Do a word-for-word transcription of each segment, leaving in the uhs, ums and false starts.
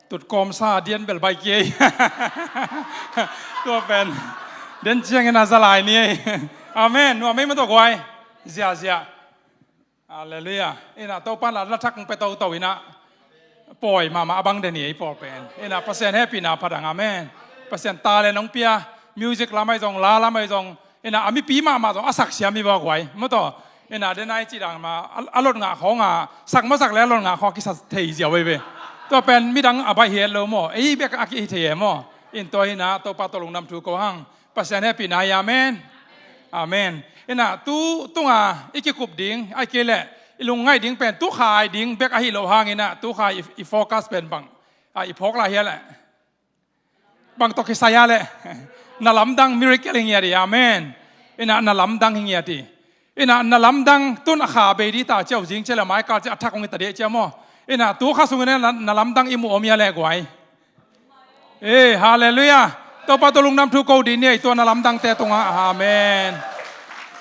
Tutkawmsa dian bel bai kei. Tua pen den ciangin a za lai ni ei. Amen. Nuam ei maw tua guai. Ziahziah. Halleluiah. Ina Topan la la thak hong pia toto ina. Pawi mahmah a bang den i ei pawl pen ina Pasian hehpihna phat ang. Amen. Pasian talent hong pia. Music lam ahi zong, la lam ahi zong, ina a mipi mahmah zong a sak siam hi vua guai maw tua. Ina den ai ci dang ma a lot ngah khawng a sak maw sak le a lot ngah khawng a kisa thei ziau ei ve. Tua pen midang a baih hi et lo maw, ei bek a kihi thei e maw. In tua hi ina Topa tawh lungdam thu ko hang. Pasian hehpihna hi. Amen. Amen. Ina tu tunga i kikup ding ai kei leh i lungngaih ding pen tu kha ai ding bek ahi lo hang ina tu kha i, i focus pen bang a i phawk lai hia leh bang tawh kisai a leh na lamdang miracle hi ngiat hi. Amen. Ina na lamdang hi ngiat hi. Ina na lamdang tun a kha bei di ta ciau zing cia le mai kal cia a thak hong i ta deh cia maw. Ina tu kha sungin na, na lamdang i mu om hia leh guai. Ei, halleluiah. Topa tawh lungdam thu ko di ni ei tua na lamdangte tungah. Amen.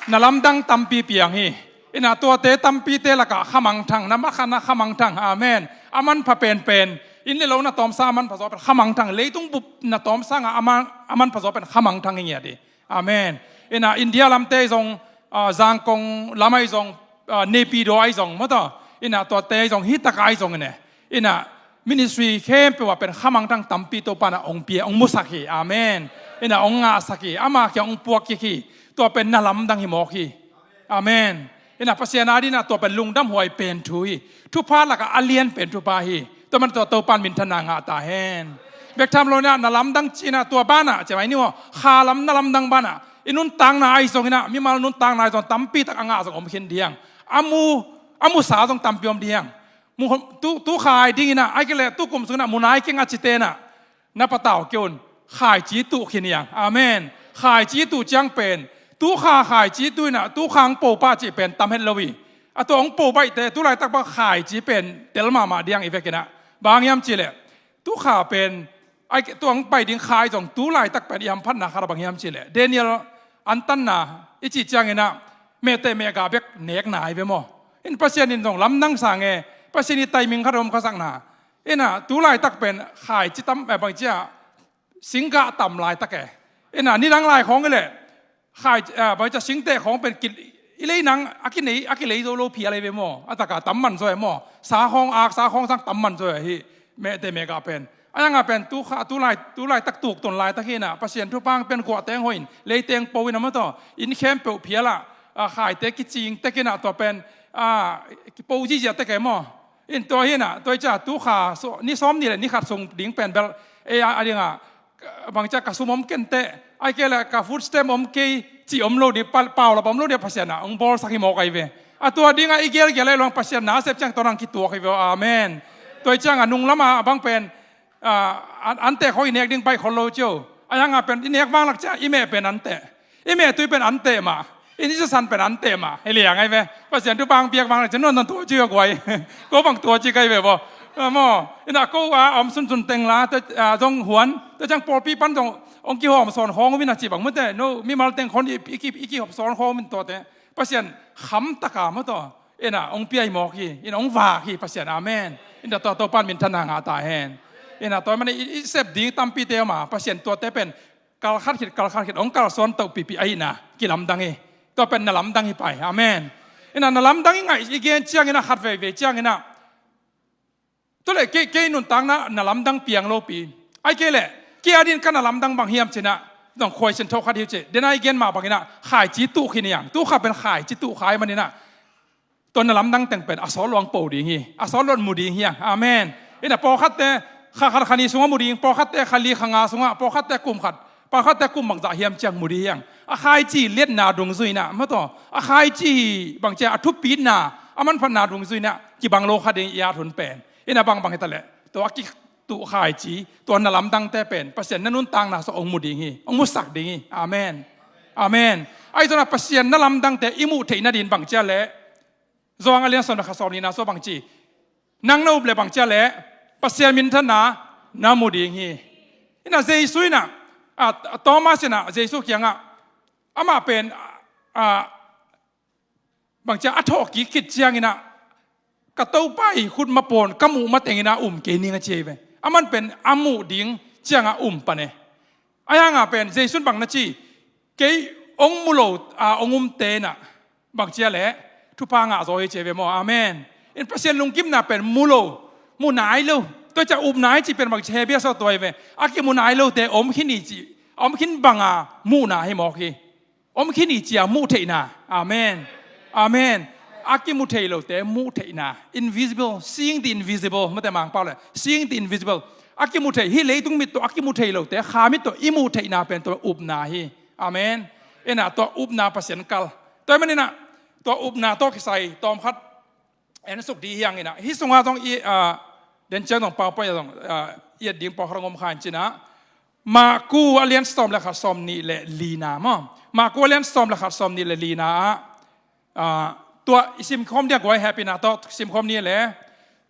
Na lamdang tampi piang hi. Ina tuate tampite lakah khamangthang, na makhatna khamangthang. Amen. A manpha penpen, inn le lo na tawmsa a manpha zaw pen khamangthang, leitung bup na tawmsanga a man, a manpha zaw pen khamangthang hi ngiat hi. Amen. Ina India lamte ahi zong, ah, Zangkong lam ahi zong, ah, Naypyidaw ahi zong maw tua. Ina tuate ahi zong hi taka ahi zong ine. Ina ministry khempeuh ah pen khamangthang tampi Topa na hong pia, hong musak hi. Amen. Ina hong ngahsak hi. Ama kiang hong puak kik hi. Tua pen na lamdang hi mawk hi. Amen. Ina Pasian adingin ah tua pen lungdamhuai pen thu hi. Thupha lakah a lian pen thupha hi. Tua man tua Topan minthanna ngah ta hen. Bek tham lo ina na lamdang ci ina tua banah ci mai ni maw. Kha lam na lamdang banah i nuntakna ahi zong ina mimal nuntakna ahi zong tampi tak a ngah zong om khin ding. A mu, a musa zong tampi om ding. Mu, tu, tu kha ai ding ina ai kei leh tu kum sung ina mu nai keng a cite ina na patau kei un. Khaici tuh khin hi ang. Amen. Khaici tuh ciang pen tu kha khaici tuh ina tu kha hong po pah cih pen tam het lo hi. A tua hong po baihte tu laitak bang khaici pen tel mahmah ding i vek ina. Bang hiam cih leh tu kha pen ai tua hong pai ding kha ahi zong tu laitak pen i hamphatna khat a bang hiam cih leh Daniel antanna i cih ciang ina mehteh mehgah bek nekna hi ve maw. In Pasian in zong lamdang sang e. Pasian i timing khat om khasakna. Ina tu laitak pen khaici tam, eh, bangci a singgah tam laitak e. Ina nidang lai khawng i leh khai, eh, bangci a singteh khawng pen ki, i lei nang a kinei, a kilei zo lo phial ei ve maw. A taka tam man zaw e maw. Sa khawng ak, sa khawng sang tam man zaw e hi. Mehteh mehgah pen a yanga pen tu kha, tu lai, tu laitak tukton laitak hi ina Pasian thupha hong pia in guahteng hoih in leiteng po ina maw tua. Inn khempeuh phial ah, ah, khaite kicing tek ina tua pen, ah, kipo zihziah tek e maw. In tua hi ina tua i cia tu kha ni sawm ni le ni khat sung ding pen bel ei a, a dinga bangci a ka sum om kenteh ai kei leh ka food stamp om kei cih om lo ding, pau lap om lo ding Pasian ah hong bawlsak hi mawk ai ve. A tua dingah i gelgel ai lo ang Pasian na a sep ciang tua nang kituak hi ve. Amen. Tua i cianga nunglama a bang pen, ah, an, anteh khawng i nek ding baih khol lo cio. A yanga pen i nek vanglak cia i meh pen anteh. I mehtui pen anteh mah. I nisa san pen anteh mah. Hi liang ai ve. Pasian thupha hong piak vanglak cia nuan nuan tua ci a guai. Ko bang tua ci kai ve baw. Ah, maw. Ina ko a om sunsun teng la tua, ah, zong huan tua ciang pawlpi pan zong hong kihawm sawn khawng om ina ci bang maw te. No mimal teng khawng i, i, i kihawm sawn khawng om in tuate Pasian kham taka maw tua. Ina hong pia hi mawk hi. Ina hong vak hi Pasian. Amen. Ina tua Topan minthanna ngah ta hen. Ina tua man i, i sep ding tampite om a Pasian tuate pen kal khat khit, kal khat khit hong kalsuan toh pipi ahihna kilamdang hi. Tua pen na lamdang hi pai. Amen. Ina na lamdang i ngaih i gen ciang ina khat veivei ciang ina tua leh kei, kei nuntakna na lamdang piang lopi ai kei leh kei adin ka na lamdang bang hiam ci ina zong khuaisian tho khat hi uh ci. Den a i gen mah bang ina khaici tuh khin hi ang. Tu kha pen khaici tuh kha ai man ina tua na lamdang teng pen a sawt luang po ding hi. A sawt luang mu ding hi ang. Amen. Ina pawlkhatte kha khat kha ni sungah mu ding, pawlkhatte kha li kha nga sungah, pawlkhatte kum khat, pawlkhatte kum bangzah hiam ciang mu ding hi ang. A khaici liatna dungzui ina maw tua a khaici hi bangci a thupitna a manphatna dungzui ina kibang lo kha ding i at hun pen. Ina bangbang hi ta leh tua a kituh khaici tua na lamdangte pen Pasian na nuntakna sung hong mu ding hi, hong musak ding hi. Amen. Amen. Ahi zongin a Pasian na lamdangte i muh theih nadin bangci a leh Johan a lian sawm le khat sawm nihna sua bangci nang na up le bangci a leh Pasian minthanna na mu ding hi. Ina Jesu ina, ah, Thomas ina Jesu kiangah amah pen, ah, bangci a thawh kik khit ciang ina ka Topa i khut mapawn ka muh mateng ina um kei ning a ci hi ve. Aman pen a muh ding ciangah um pan e. Ahi hangah pen Jesu'n bang na ci, kei hong mu lo a hong umte inah bang cia leh thupha ngah zaw hi ci ve maw. Amen. In Pasian lungkimna pen mu lo, mu nai lo. Tua ciah upna hi cih pen bang cia he bia sawh tua hi ve. A kimu nai lote om khin hi cih, om khin banga muhna hi mawk hi. Om khin hi cia muh theihna. Amen. Amen. A kimu thei lote muh theihna. Invisible, seeing the invisible. Mate Mangpau le seeing the invisible. A kimu thei, hih leitung mit tawh a kimu thei lote kha mit tawh i muh theihna pen tua upna hi. Amen. Inah tua upna Pasian kal. Tua hi maninah tua upna tawh kisai tawm khat en suk dih hiang inah, hih sungah zong i, ah, den ciang zong pau pai zong, ah, i et ding pawlkhat hong om kha in cinah, Maku a lian sawm le khat, sawm nih le lina maw. Maku a lian sawm le khat, sawm nih le lina ah, ah, tua i simkhawm dia guai hehpihna tawh simkhawm ni le.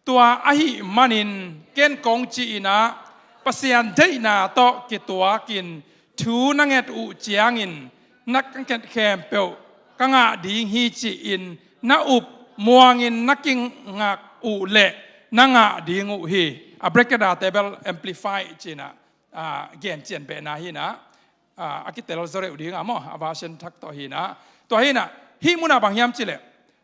Tua ahih manin ken kong ci inah Pasian deihna tawh kituakin thu na nget uh ciangin na ka nget khempeuh ka ngah ding hi ci-in na up muangin na kingak uh leh na ngah ding uh hi. A bracket ah table amplify cinah, ah, gen cian behna hinah, ah, a kitel zo reuh dingah maw, a version thak tawh hinah. Tua hinah hih munah bang hiam cileh,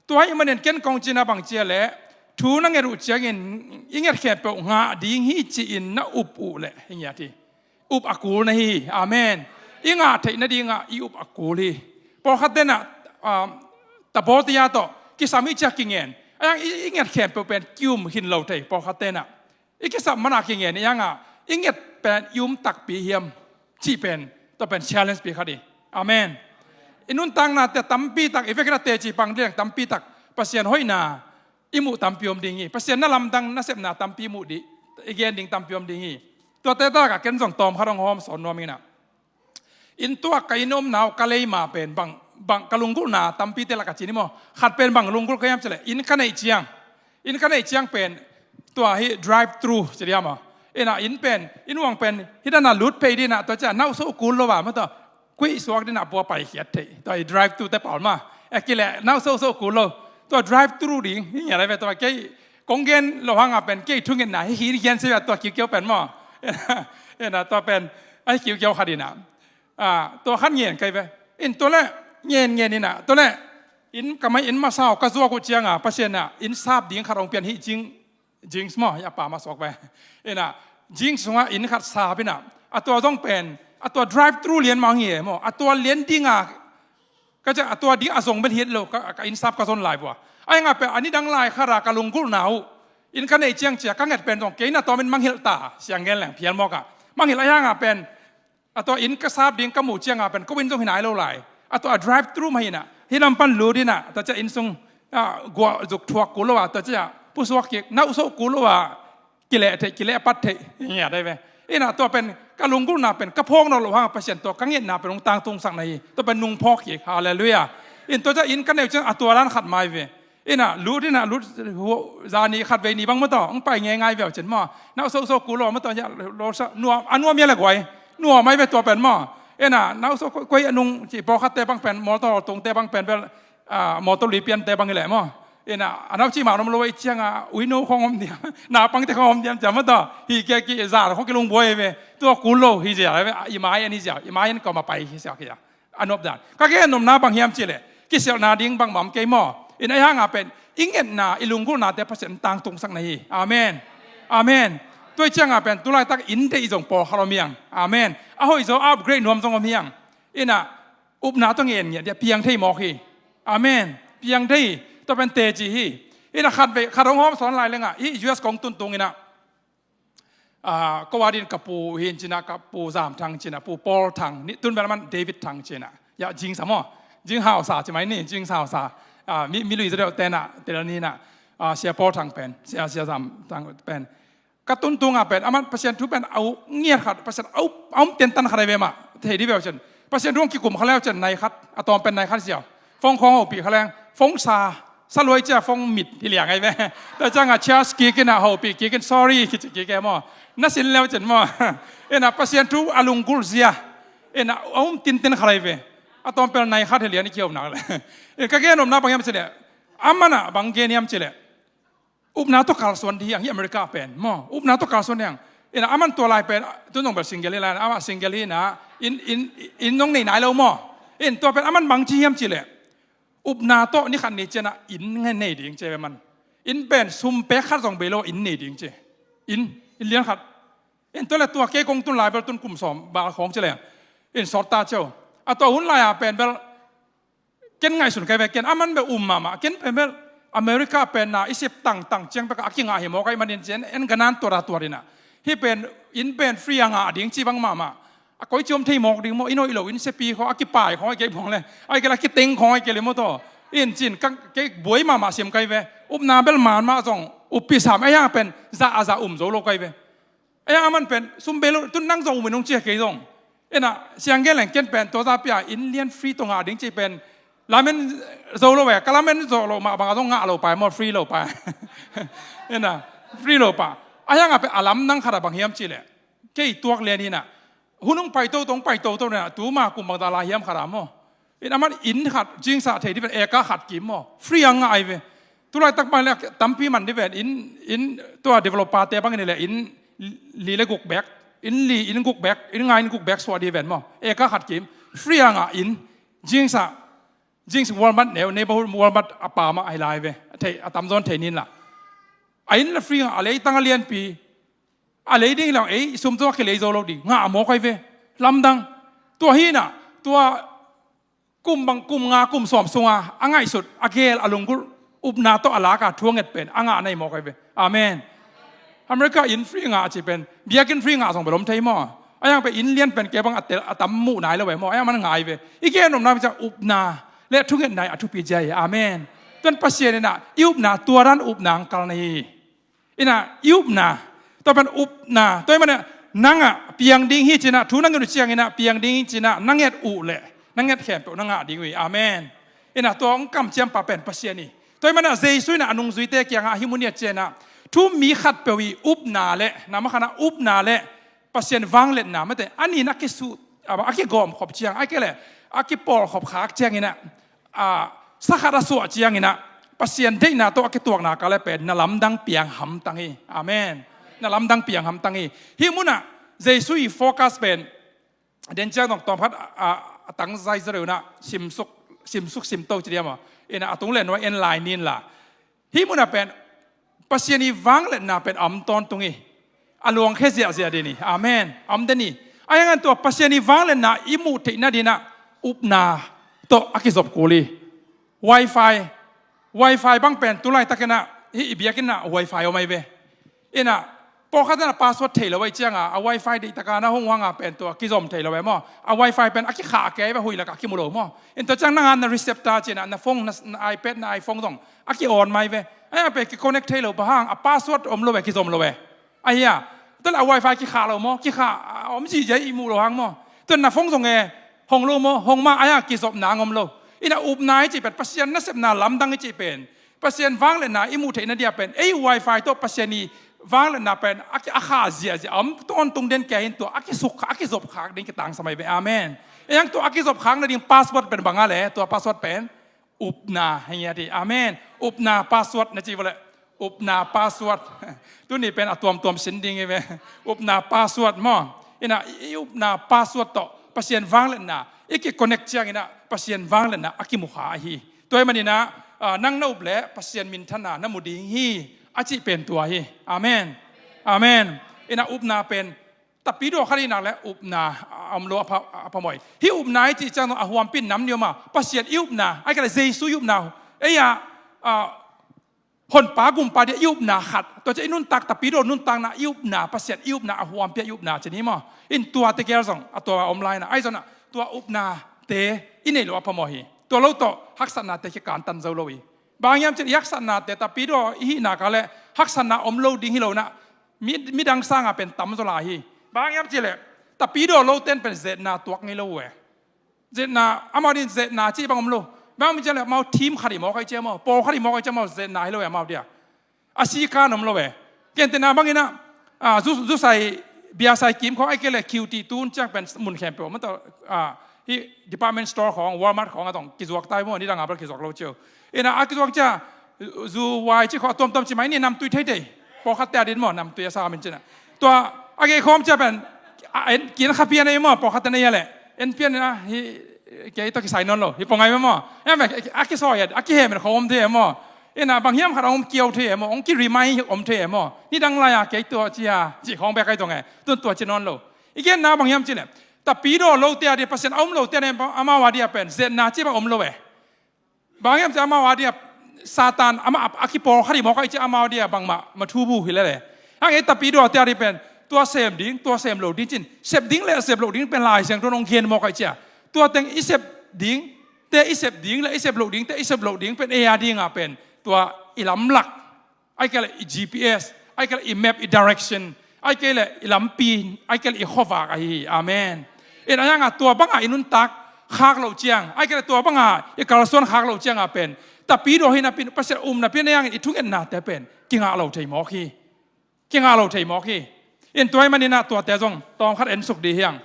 tua ahih manin ken kong cinah bang cia leh thu na nget uh ciangin i nget khempeuh ngah ding hi ci-in na up uh leh hi ngiat hi. Up a kul na hi. Amen. I ngah theih nadingah i up a kul hi. Pawlkhat tenah, um, tabawtia tawh kisam hi cia kingen. Ayang i, i nget khempeuh pen kium hin lo thei pawlkhat tenah. I kisam mana kingen i angah i nget pen i um takpi hiam cih pen tua pen challenge pi khat hi. Amen. I nuntaknate tampi tak, i vekinate cih pang ding tampi tak Pasian hoihna i muh tampi om ding hi. Pasian na lamdang nasepna tampi muh dih, i gen ding tampi om ding hi. Tuate takah ken zong tawm khat hong hawm sawn nuam inah. Inn tuak ka inn omna uh ka leima pen bang, bang ka lunggulhna tampite lakah cin hi maw. Khat pen bang lunggulh ka hiam cileh, inn ka neih ciang, inn ka neih ciang pen tua hi drive through ci diam maw. Inah inn pen, inn uang pen hih dana lut phei dinah tua ciah nauhsoh kul lo a maw tua. Kuih suak dinah pua paikhiat theih. Tua i drive through te pawl ma. E kileh nauhsohsoh kul lo. Tua drive through ding hi ngiat ai ve tua kei kong gen lo hangah pen kei thungetna hi hi gen se ve tua kiukiau pen maw. Inah tua pen ai kiukiau khat inah. Ah, tua khat ngen kai ve. In tua leh ngen ngen inah tua leh inn ka mai inn masa uh ka zuak uh cianga Pasian ah inn sap ding khat hong pian hi cing. Jinx maw, ya pa ma suak ve. Inah, Jinx sungah inn khat sap inah, a tua zong pen, a tua drive through lian mah hi e maw, a tua lian dinga, ka ciah, a tua ding a zong bel hiat lo, ka, ka inn sap ka zon lai vua. Ai nga pen, a nidang lai khara ka lunggulhna uh, inn ka neih ciang cia, ka nget pen zong, kei na tawmin manghilh ta, siang gen leng phial mawk ah. Manghilh a hianga pen, a tua inn ka sap ding ka muh cianga pen ko inn zong hi nai lo lai. A tua a drive through mah hinah, hi lam pan lut inah, a tua ciah inn sung, ah, guah zuk thuak kul lo ah, a tua ciah pusuak kik, nauhsoh kul lo ah, kileh theih, kileh pat theih, ngiat ai ve. Inah tua pen, ka lunggulhna pen, ka phawk nawn loh hang Pasian tua, ka ngetna pen hong tangtungsak na hi, tua pen nung phawk kik, halleluiah. In tua ciah inn ka neih ciang a tua dan khat mai ve. Inah, lut inah, lut, zani khat vei ni bang maw tawh, hong pai ngeingai viau cin maw. Nauhsohsoh kul lo maw tawh, nuam, a nuam ia le guai. Nuam ai ve tua pen maw. Inah, nauhsoh koi, koi a nung, ci pawlkhatte bang pen, mawtaw tungte bang pen bel, ah, mawtaw lui piante bang hi leh maw. Inah, a nau ci mah om lo i cianga, uino khong om diam, naupangte khong om diam, ciang maw tawh, hi kia ki, zan khong kilungbuai ve. Tua kul lo, hi zia, i mai an hi zia, i mai an kawm a pai hi zia kia. A nop dan. Ka gen nopna bang hiam cihleh, kisialhna ding bangmah om kei maw. In ai hanga pen, i ngetna, i lunggulhnate Pasian tangtungsak na hi. Amen. Amen. Tua i cianga pen, tulaitak inn deih zong pawlkhat om hiang. Amen. A hoih zaw upgrade nuam zong om hiang. Inah, upna tawh ngen ngiat dia, piang thei mawk hi. Amen. Piang thei, tua pen teci hi. Inah khat vei, khat hong hawm sawn lai lenga, i U S kong tuntung inah. Ah, ko a din ka pu hi in cinah, ka pu Zam Thang cinah, pu Paul Thang, ni tun bel man David Thang cinah. Ya, Jing sa maw. Jing Hau sa ci mai ni, Jing Hau sa. Ah, mi, mi lui zaw deuh tenah, tel ninah. Ah, sia Paul Thang pen, sia, sia Zam Thang pen. Ka tuntunga pen, aman Pasian thu pen, au, ngiat khat, Pasian au, au, tentan khat ai ve mah. Thei di beu cin. Pasian thu ang kikum kha leu cin, nai khat, a tawm pen nai khat sia. Fong khong hopih kha leng, fong sa, sa luai cia fong mit hi liang ai ve. Tua cianga charge kikin a hopih kikin, sorry, kici kike maw. Na sin leu cin maw. Ena Pasian thu a lunggulh zia. Ena a um tinten khat ai ve. A tawm pel nai khat hi lian i kiom nak le. En ka gen om na bang hiam cile. Amana bang gen hiam cile. Upna tawh kalsuan di hiang hi America pen maw. Upna tawh kalsuan di hiang. Ina aman tua lai pen, tu nong bel single hi lai, amah single hi ina, inn, inn, inn nong nei nai lo maw. In tua pen aman bang ci hiam cih leh, upna tawh ni khat ni ciangin inn ngen nei ding ci ve man. Inn pen sum pek khat zong bei lo inn nei ding ci. Inn, inn lian khat. In tua leh tua kei kong tun lai bel tun kum sawm val khawng ci leh, in sawt ta ci o. A tua hun lai-a pen bel ken ngaihsun kai ve, ken aman bel um mahmah, ken pen bel America pen na i sep tangtang ciang bek a kingah hi maw kai manin ci, en ganan tuat a tuat ina. Hih pen, inn pen free a ngah ding ci bang mahmah. A koi ci om thei mawk ding maw, inn hoih lo, inn siapi khawng, a kipai khawng, a kei buang le, a kei la kiteng khawng, a kei le maw taw. In cin, kei buai mahmah sim kai ve. Upna bel man mah zong, uppi sam, a hiang pen, za a za um zo lo kai ve. A hiang aman pen, sum bei lo, tun nang zong um in hong cia kei zong. Ina, siang gen leng ken pen, tua za pia, inn lian free tawh ngah ding ci pen, lamen zo lo ve, ka lamen zo lo mah bang a zong ngah lo pai maw, free lo pai. Ina, free lo pai. A hiang a pen, a lamdang khat a bang hiam cih leh. Kei tuak lian hi ina. Hun hong pai toto, hong pai toto ina, tuma kum bang za lai hiam khat a maw. In aman inn khat, jingsa thei dih pen, eka khat kim maw. Free a ngah ai ve. Tulaitak pai le tampi man dih ven, inn, inn tua developer te bang in le inn li le guk bek, inn li inn guk bek, inn nga inn guk bek suah dih ven maw. Eka khat kim, free a ngah inn, jingsa, jingsa Walmart neu, neighborhood Walmart a pa mah ahi lai ve, a thei, a tamzaw in thei nin la. A inn la free a ngah, a leitang a lianpi, a lei ding hi lo, ei, sum tawh a kilei zo lo ding, ngah a mawk ai ve, lamdang. Tua hi ina, tua kum bang, kum nga, kum sawm sunga, a ngaihsut, a gel, a lunggulh, upna tawh a lak a thu a nget pen, a ngah na hi mawk ai ve. Amen. America inn free ngah a ci pen, biakinn free ngah zong bel om thei maw. A hiang pen inn lian pen kei bang a tel, a tam muh nai lo ve maw. A hiang man ngai ve. I gen nopna pen ciang upna, le thungetna hi a thupi zia hi. Amen. Tuan Pasian ina, i upna, tua dan upna ang kal na hi. Ina, i upna, tua pen upna, tua i mana, nang a piang ding hi ci ina, thu nang ngen uh ciang ina, piang ding hi ci ina, nang nget uh leh, nang nget khempeuh, nang ngah ding uh hi. Amen. Ina, tua hong kamciam pa pen Pasian hi. Tua i mana, Jesu ina, a nungzuite kiangah, hih mun hi a ci ina, thu mi khatpeuh i upna leh, na ma khat na upna leh, Pasian vangliatna, mate, a nin a kisu, a, a kigawm khop ciang, a kei leh, a kipawl khop khak ciang ina, a, sa khat a suah ciang ina, Pasian deihna tawh a kituakna kal le pen, na lamdang piang hamtang hi. Amen. Na lamdang piang hamtang hi. Hih muna, Jesu i focus pen, den ciang dong tawm khat, a, a, a tang zai zereu na, simsuk, simsuk simto ci diam a. Ina a tung le nuai en lai nin la. Hih muna pen, Pasian i vangliatna pen a om tawntung hi. A luangkhia ziahziah din hi. Amen. A om den hi. A hiang an tua Pasian i vangliatna i muh theihna din a upna tawh a kizop kul hi. Wi-Fi, Wi-Fi bang pen tulaitak ina, hih i biakinn ah Wi-Fi om ai ve. Ina, pawlkhat in a password thei lo ai cianga, a Wi-Fi deihtak a na hong huang a pen tua kizom thei lo ai maw. A Wi-Fi pen a kikhah kei ve, huih lak a kimu lo maw. In tua ciang nang a na receptor ci ina, na phone, na, na iPad, na iPhone zong a ki-on mai ve. A hiang pen ki-connect thei lo, bang hang, a password om lo ve, kizom lo ve. Ahi a, tua leh a Wi-Fi kikhah lo maw, kikhah, a om zihziah i muh lo hang maw. Tua na phone zong e, hong lo maw, hong mah, ahi a kizopna ang om lo. Ina upna i cih pen, Pasian nasepna lamdang i cih pen, Pasian vangliatna i muh theihna dia pen, ei Wi-Fi tawh Pasian i vangliatna pen, a, a khah ziahziah, a om tawntung den kia hin tua, a kisuk, a kizop khak ding kitangsam ai ve, amen. Ei ang tua, a kizop khak nading password pen bang a leh, tua password pen, upna, hi ngiat hi. Amen. Upna password na ci vua leh. Upna password. Tuni pen a tuamtuam sin ding hi ve. Upna password maw. Ina i, i upna password tawh Pasian vangliatna i ki-connect ciang ina Pasian vangliatna a kimu kha ahi. Tua ahih man ina, a, nang na up leh Pasian minthanna na mu ding hi. A cih pen tua hi. Amen. Amen. Ina upna pen Tapidaw khat i nak leh upna a om lo a pha, a phamawh hi. Hih upna i cih ciang a huampi nam ni om a, Pasian i upna, a kei leh Jesu i upna. Ei a, a, honpa gumpa dia i upna khat. Tua ciang i nuntak, tapidaw nuntakna i upna, Pasian i upna, a huampi a i upna ci ni maw. In tua tegel zong, a tua om lai na. Ahi zong a, tua upnate i neih lo a phamawh hi. Tua lo tawh, haksatnate kikantan zo lo hi. Bang hiam cih leh i haksatnate, tapidaw i hih nak leh, haksatna om lo ding hi lo na. Mi, midang sanga pen tam zaw lai hi. Bang hiam cih leh, tapidaw lote'n pen zetna tuak ngei lo uh e. Zetna, amau din zetna cih bang om lo. Bang hiam cih leh, amau team khat hi mawk ai cia maw, pawl khat hi mawk ai cia maw, zetna hi lo e amau dia. A sikan om lo e. Ken tena bang ina, a, zu, zu sai, bia sai kim khawng ai kei leh Q T tun ciang pen mun khempeuh. Mataw, a, hih department store khawng, Walmart khawng a tawh kizuak tai maw, nidang a bel kizuak lo cia. Ina a kizuak cia, zu vai ci khawng a tuamtuam ci mai ni namtui theithei. Pawlkhatte a din maw, namtui a sa min cina. Tua, A gei khawm cia pen, a, en, kin kha pian ei maw, pawlkhat ten ei a leh. En pian a, hi, kei tawh kisai nawn lo, hi pawh ngai maw. Em, a kisawi a, a kihem en khawm thei ei maw. Ina bang hiam khat a om kiau thei ei maw, ong ki remind om thei ei maw. Nidang lai-a kei tua cia, ci khawng bek ai tong e. Tun tua ci nawn lo. I genna bang hiam ci leh. Tapidaw lote a di, Pasian a um lote a di, amau a di a pen. Zetna ci bang om lo e. Bang hiam ci amau a dia Satan, amah a, a kipawlkhat hi mawk ahih ciang amau a dia bangmah, ma thu bu hi lele. Hang ei tapidaw te a di pen, tua sem ding, tua sem lo ding cin, sep ding le sep lo ding pen Lai Siangtho in hong gen mawk ahih ciang. Tua teng i sep ding, te i sep ding le i sep lo ding, te i sep lo ding pen ei a dingah pen, tua i lamlak. Ahih kei leh i G P S, ahih kei leh i map, i direction, ahih kei leh i lampi, ahih kei leh i khuavak ahi hi. Amen. In a hiangah tua bangah i nuntak khak loh ciang, ahih kei leh tua bangah i kalsuan khak loh ciangah pen, tapidaw hi napi, Pasian um napi a hiangin i thungetnate pen kingah lo thei mawk hi. Kingah lo thei mawk hi. In tua ahih maninah tuate zong tawmkhat ensuk dih hiang.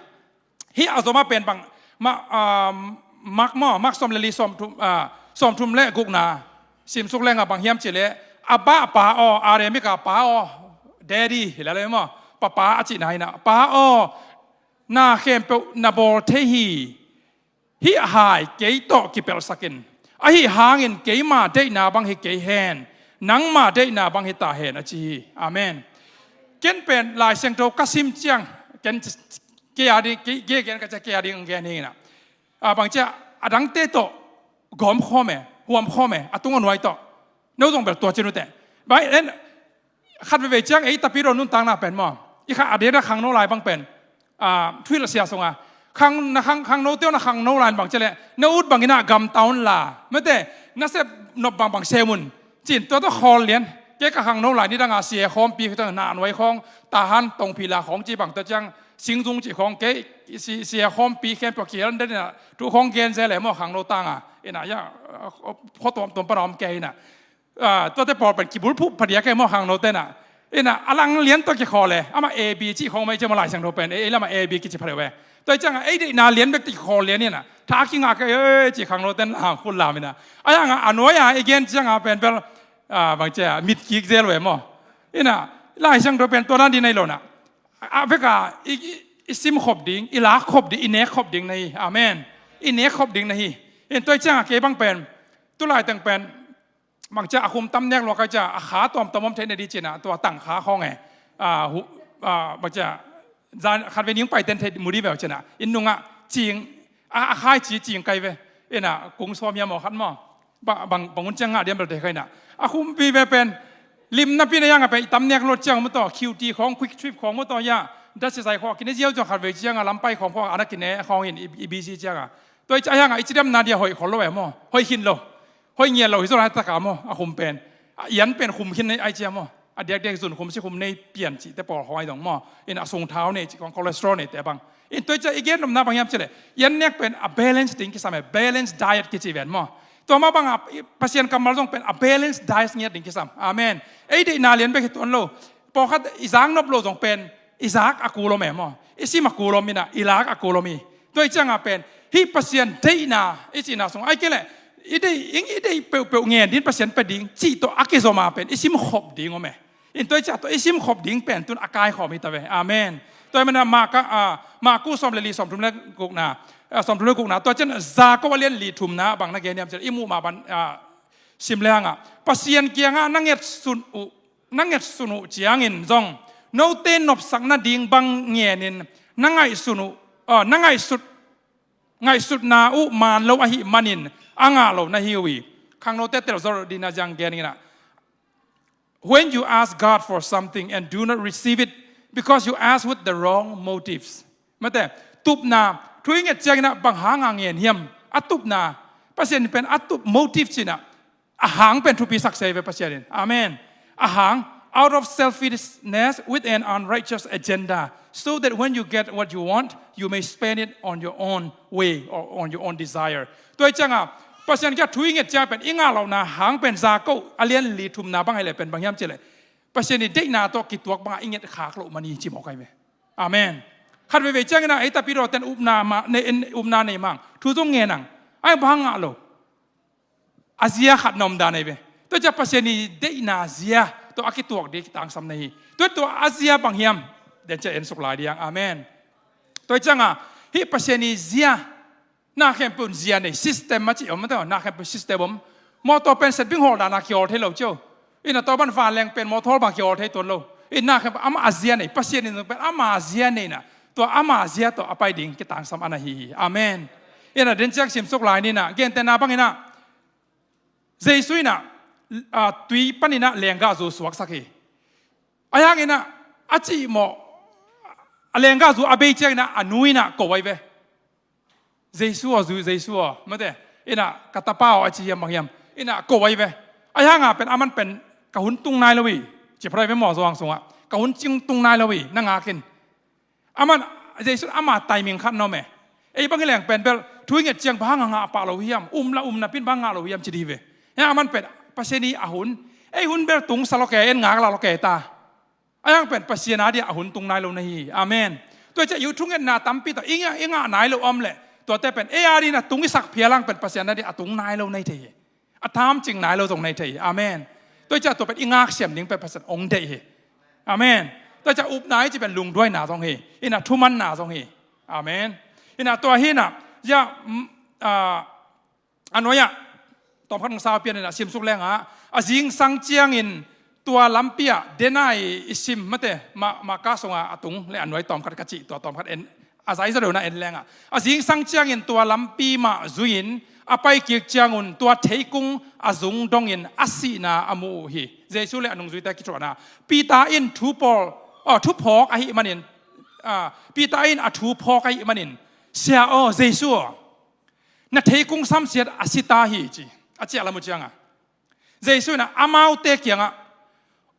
Hih a zom a pen bang, ma, ah, Mark maw, Mark sawm le li, sawm thum, ah, sawm thum le gukna simsuk lengah bang hiam cih leh, Abba Pa aw, Aramaic ah Pa aw, Daddy hi lele maw, Papa a cihna hi na, Pa aw, na khempeuh na bawl thei hi. Hih hai kei tawh kipelhsak in. Ahi hangin keima deihna bang hi kei hen, nangma deihna bang hi ta hen a ci hi. Amen. Ken pen Lai Siangtho ka sim ciang, ken kei a ding, kei, kei gen ka cia kei a ding ang gen hi na. A bang cia a dangte tawh gawm khawm e, huam khawm e, a tung a nuai tawh. No zong bel tua cin ute. Bai en, khat veve ciang ei tapidaw nuntakna pen maw. I kha a dena khangno lai bang pen. Ah, thuil a sia sunga. Khang, na khang, khangno teo na khangno lai bang cia leh. Na ut bangin a gam taun la. Mete, na sep nop bang bang sem un. Cin tua tawh khawl lian. Kei ka khangno lai nidang a sia khawmpi khawng na nuai khawng. Tahan tongphi la khawng ci bang tua ciang. Singzung ci khawng kei si, sia khawmpi khempeuh kiel den ina. Tu khawng gen ze le maw khangno tanga. Ina ya, khuatuam tuam pana om kei ina. Ah, tuate pawl pen kibulphuh phadiak e maw khangno tena. Ina, a lang lian tawh kikhawl e. Amah A B ci khawng mai cia maw Lai Siangtho pen. Ei, ei lamah A B kici phadiak e. Tua ciangah, ei deihna lian bek tawh kikhawl lian ina. Tha kingah kei, ei, ci khangno ten lam, khut lam ina. A hiangah, a nuai-a, i gen ciangah pen bel, ah, bang cia, mit kik zel ve maw. Ina, Lai Siangtho pen tua dan di nei lo na. A, a veka, i, i, i sim khop ding, i lak khop ding, i nek khop ding na hi. Amen. I nek khop ding na hi. In tua ciangah kei bang pen, tu lai teng pen, bang cia a khum tam nek lua kai cia, a kha tuamtuam om thei na di cina, tua tang kha khawng e. Ah, hu, ah, bang cia, zan khat ve ning pai ten thei mu di veu cina. Inn nungah cing, a, a khai ci cing kai ve. Ina, kung sawm hiam aw khat maw. Ba, bang, bang un ciang ngah diam bel te khai na. A khumpi ve pen, lim napi na hiangah pen, i tam nek lua ciang mu tawh, Q T khawng, Quick Trip khawng mu tawh ya. Dasisai khawng, kine ziau ciang khat ve ciangah, lampai khawng khawng, ana kine khawng in, i, i busy ciangah. Tua i cia hiangah, i cidamna dia hoih khol lo e maw. Hoih khin lo. Hoih ngiat lo hi zaw laitaka maw, a khum pen. A ian pen khum khin nei ai cia maw. A diakdiak zun khum si khum nei pian cihte pawl khawng ai dong maw. In a sung thau nei cih khawng cholesterol neite bang. In tua i cia i gen nopna bang hiam cih leh. Ian nek pen a balance ding kisam e, balance diet kici ven maw. Tua mah bangah Pasian kammal zong pen a balance diet ngiat ding kisam. Amen. Ei deihna lian bek hi tuan lo. Pawlkhat i zak nop lo zong pen, i zak a kul om e maw. I sim a kul om ina, i lak a kul om hi. Tua i ciangah pen, hih Pasian deihna, i cihna sung, ai kei leh, i deih, ing i deih peuhpeuh ngen din Pasian pia ding, cih tawh a kizom a pen, i sim khop ding om e. In tua i ciah tawh, i sim khop ding pen, tun a kaikhawm hi ta ve. Amen. Tua i mana Mark, ah, Marku sawm le li, sawm thum le gukna, ah, sawm thum le gukna, tua cian Jakob a lian li thumna, bang na gen hiam cian, i muh mah ban, ah, sim le hangah. Pasian kiangah na ngetsun uh, na ngetsun uh ciangin zong, note nopsak nading bang ngenin, na ngaihsun uh, ah, na ngaihsut, ngaihsutna uh maan lo ahih manin, a ngah lo na hi uh hi. Khangnote telzawh dihna ziang gen inah. When you ask God for something and do not receive it because you ask with the wrong motives. Mate, tupna, thu i nget cianginah bang hanga ngen hiam? A tupna, Pasian pen a tup motive cinah, a hang pen thupi sakse ve Pasian in. Amen. A hang, out of selfishness with an unrighteous agenda, so that when you get what you want, you may spend it on your own way or on your own desire. Tua i cianga, Pasian kia thu i nget ciang pen, i ngah lohna hang pen Jakob a lian li thumna bang hai leh pen bang hiam cileh. Pasian i deihna tawh kituak bangah i nget khak loh mani ci mawk ai ve. Amen. Khat veivei ciangin ah, ei tapidawten upna ma, ne, upna nei mang. Thu zong ngen ang. Ai bang ngah lo. A zia khat na om dan ahi ve. Tua ciah Pasian i deihna zia tawh a kituak ding kitangsam na hi. Tua, tua a zia bang hiam? Den ciah en suk lai diang. Amen. Tua hi cianga hih Pasian i zia, na khempeuh in zia nei, system a cih om, na khempeuh system om. Mawtaw pen setbing hawl dana kihawl thei lo cio. Ina tua ban vanleng pen mawtaw hawl bang kihawl thei tuan lo. Ina khempeuh ama a zia nei, Pasian in pen ama zia nei na, tua ama zia tawh a pai ding kitangsam ana hi hi. Amen. Ina den ciang sim suk lai nina, gentehna bangina Jesu ina, a, tui panina lenggahzu suaksak hi. A hiangina a cihmawh, a lenggahzu a bei ciangina a nu ina ko ai ve. Jesu aw, zu Jesu aw, mate, ina ka tapa aw a ci hiam bang hiam, ina ko ai ve. A hianga pen aman pen ka hun tung nai lo hi, ci pharai ve maw, zuang sungah ka hun cing tung nai lo hi, na ngakin. Aman, Jesu ama timing khat na om e. Ei bang hi leng pen bel thu i nget ciang bang hanga ngah pah lo hiam, um la um napin bang ngah lo hiam ci di ve. Hia aman pen Pasian i a hun, ei hun bel tung sa lo ke, en ngak la lo ke ta. A hiang pen Pasian a dia a hun tung nai lo na hi. Amen. Tua ciah i thungetna tampi tawh i ngah, i ngah nai lo om leh, tuate pen ei a dina tung i sak phial hang pen Pasian a dia a tung nai lo na hi thei hi. A thamcing nai lo zong na hi thei hi. Amen. Tua ciah tua pen i ngaksiam ding pen Pasian ong deih hi. Amen. Tua ciah upna i ci pen lungduaina zong hi. Ina thumanna zong hi. Amen. Ina tua hi na, ya, mm, a, a nuai-ah tawmkhat hong sau pian ina simsuk lenga, a zingsang ciangin tua lampi ah dena i, i sim mate, ma, Maka sunga a tung le a nuai tawmkhat ka cih tua tawmkhat en, a zaiza dona en lenga, a zingsang ciangin tua lampi mah zui-in a pai kik ciangun tua theikung a zung dongin a sihna a mu uh hi. Jesu le a nungzuite kithuahna. Peter in thu pawl, aw, thu phawk ahih manin, a, Peter in a thu phawk ahih manin, Sia aw, Jesu aw, na theikung samsiat a si ta hi, ci. A ciah lam uh cianga Jesu inah amaute kiangah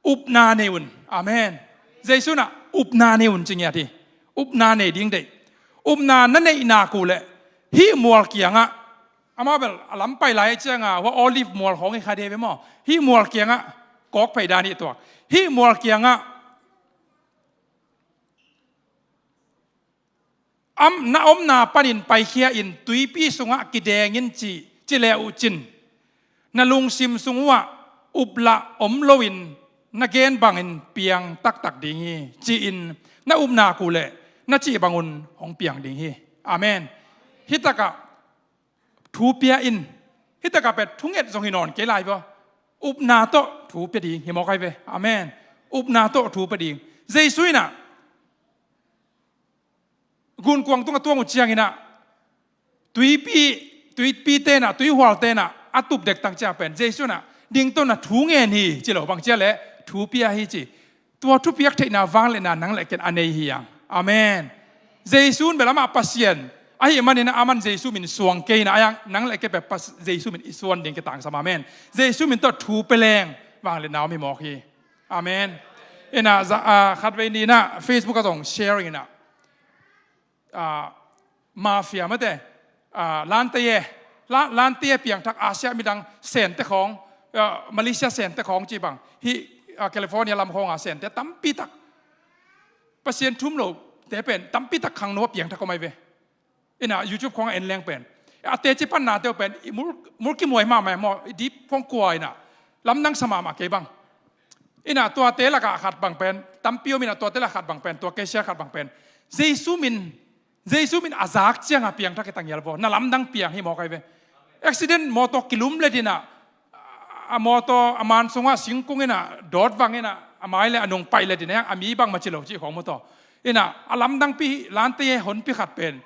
upna nei un. Amen. Jesu inah upna nei un ci ngiat hi. Upna nei ding deih. Upna na neih nak uh leh hih mual kiangah, amau bel a lam pai lai cianga hua olive mual khawng hi kha dei ve maw? Hih mual kiangah kawk phei dan hi tuak. Hih mual kiangah am, na omna panin paikhia in tuipi sungah kideng in ci, ci le uh cin, na lungsim sung uhah uplah om loin na gen bangin piang taktak ding hi, ci-in na upna uh leh na cih bangun hong piang ding hi. Amen. Hitakah thu pia in, hitakah pen thunget zong hi nawn kei lai vaw. Upna tawh thu pia ding hi mawk ai ve. Amen. Upna tawh thu pia ding. Jesu inah gunkuang tungah tuang uh cianginah tuipi, tuipi tenah, tuihual tenah a tup dektak cia pen Jesu inah dingtona thu ngen hi ci lo, bang cia leh thu pia hi ci. Tua thupiak theihna vangliatna nang le ken a nei hi ang. Amen. Jesu in bel amah Pasian ahih manin aman Jesu min suang kei na, a hiang nang le ken bel Pas-, Jesu min i suan ding kitangsam. Amen. Jesu min tawh thu pia leng vangliatna om hi mawk hi. Amen. Inah za, a, khatvei ni inah Facebook ah zong sharing inah, a, mafia mate, a, lante e, la, lante e piangthak Asia midang sente khawng, a, Malaysia sente khawng ci bang, hih, a, California lam khawnga sente tampi tak Pasian thum lote pen tampi tak khangno a piangthak om ai ve. Inah YouTube khawng a en leng pen, a teci panna teuh pen i mul, mul kimuai mahmah maw, i dip khawng kua inah lamdang sa mahmah kei bang. Inah tuate lakah khat bang pen, tampi om inah tuate lakah khat bang pen, tua kei sia khat bang pen, Jesu min, Jesu min a zak cianga piangthak hi ta ngial vaw, na lamdang piang hi mawk ai ve. Accident mawtaw kilum le dinah, a mawtaw a man sungah singkung inah dawt vang inah a mai le a nung paih le dinah a mi bang maci lo cih khawng mawtaw. Inah a lamdangpi lante e honpi khat pen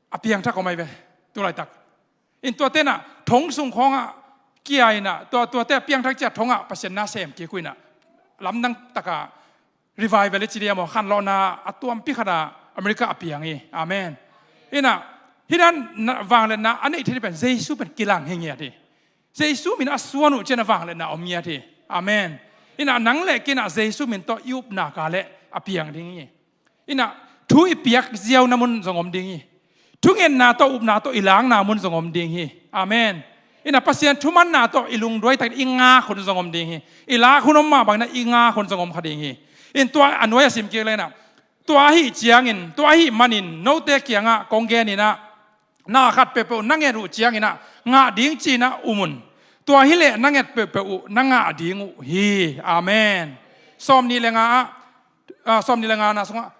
a piangthak om ai ve. Tulaitak in tuate inah thong sung khawngah kia inah tua, tuate a piangthak cia thongah Pasian na sem kik uh inah lamdang taka revival i ci dia maw, khanlawhna a tuampi khata America a piang hi. Amen. Inah hih dan vangliatna a neih theih pen Jesu pen kilang hi ngiat hi. Jesu min a suan uh cian a vangliatna om ngiat hi. Amen. Inah nang le kinah Jesu min tawh i upna ka leh a piang ding hi. Inah thu i piak ziauna mun zong om ding hi. Thungetna tawh upna tawh i lakna mun zong om ding hi. Amen. Inah Pasian thumanna tawh i lungduai takin i ngak hun zong om ding hi. I lak hun om mah bangin ah i ngak hun zong om kha ding hi. In tua a nuai a sim kik lenah, tua ahih ciangin, tua ahih manin note kiangah kong gen inah, na khat peuhpeuh na nget uh cianginah ngah ding cinah um un. Tua hileh na nget peuhpeuh uh na ngah ding uh hi. Amen. Sawm nih le nga ah, ah, sawmnih le ngana sungah,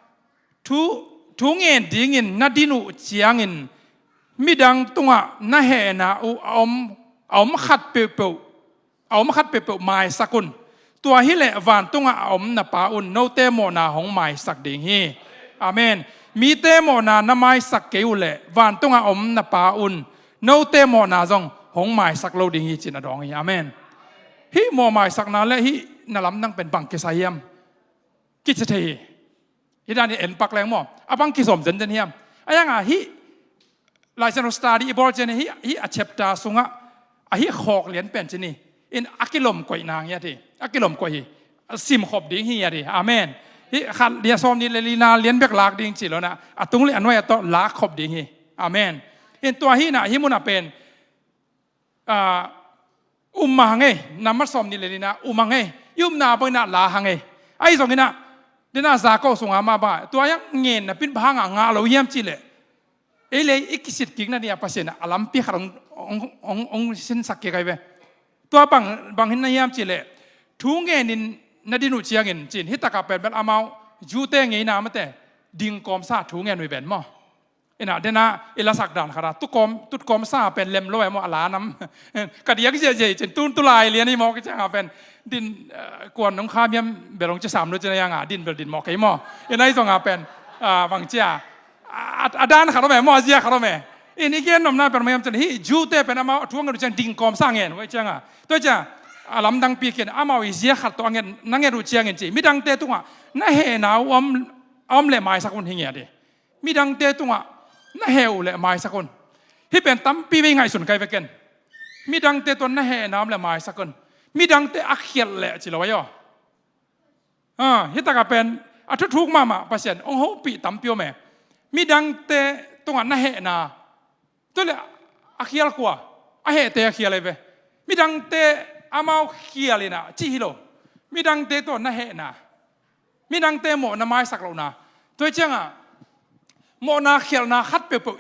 thu, thu ngen dingin na din uh ciangin midang tungah na hehna uh a om, a om khat peuhpeuh, a om khat peuhpeuh maisak un. Tua hileh vantungah a om na Pa un note mawhna hong maisak ding hi. Amen. Mite mawhna na maisak kei uh leh vantungah a om na Pa un note mawhna zong hong maisak lo ding hi, ci-in a dawng hi. Amen. Hih mawh maisakna le hih na lamdang pen bang kisai hiam? Kici thei hi. Hih dan hi en pak leng maw, a bang kisawm zenzen hiam? A hiangah hih Laisiangtho study i bawl ciang hih, hih a chapter sungah a hih khawk lian pen ci ni. In a kilom koihna ngiat hi. A kilom koih hi. A sim khop ding hi ngiat hi. Amen. Hih khat lia sawmnih le lina lian bek lak ding ci lo na, a tung le a nuai a tawh lak khop ding hi. Amen. In tua hi na, hih munah pen, ah, um mah hang ei, nambat sawmnih le lina um hang ei, i upna bangin ah la hang ei. Ahi zongin ah, dena Jakob sunga mah bang, tua hiang ngen napi in bang hangah ngah lo hiam cih leh, ei le ei i kisitkikna dingah Pasian a lampi khat hong, hong, hong, hong sinsak kik ahi ve. Tua bang, bang hi na hiam cih leh, thu ngenin na din uh ciangin ci-in, hih takah pen bel amau Jew-te ngeina mate dingkawmsa thu ngen uh hi ven maw. Ina, dena i lasak dan khat a, tutkawm, tutkawmsa pen lem lo e maw, a la nam. Ka diak ziahziah hi ci-in, tun tulai lian hi maw, kicianga pen din, eh, kuan nong kham hiam bel hong ci sam lo ci-in a hianga, din bel din mawk kei maw. Ina, ahi zonga pen, ah, bang cia, a, a dan khat om e maw, a zia khat om e. In i gen nopna pen mah hiam ci-in, hih Jew-te pen amau thu a ngen uh ciang dingkawmsa ngen uh ahi cianga. Tua ciang a lamdang pikin, amau i zia khat tawh a ngen, na ngen uh ciangin ci, midangte tungah na hehna uh om, a om leh maisak un hi ngiat hi. Midangte tungah na heh uh leh maisak un. Hih pen tampi vei ngaihsun kai ve ken. Midangte tungah na hehna om leh maisak un. Midangte a khialh leh ci lo ahi aw. Ah, hih takah pen a thuthuk mahmah Pasian hong hopih tampi om e. Midangte tungah na hehna. Tua leh a khial kua, a hehte a khial ahi ve. Midangte amau khial inah ci hi lo. Midangte tungah na hehna. Midangte mawhna maisak lohna. Tua hi ciangah mawhna khialhna khat peuhpeuh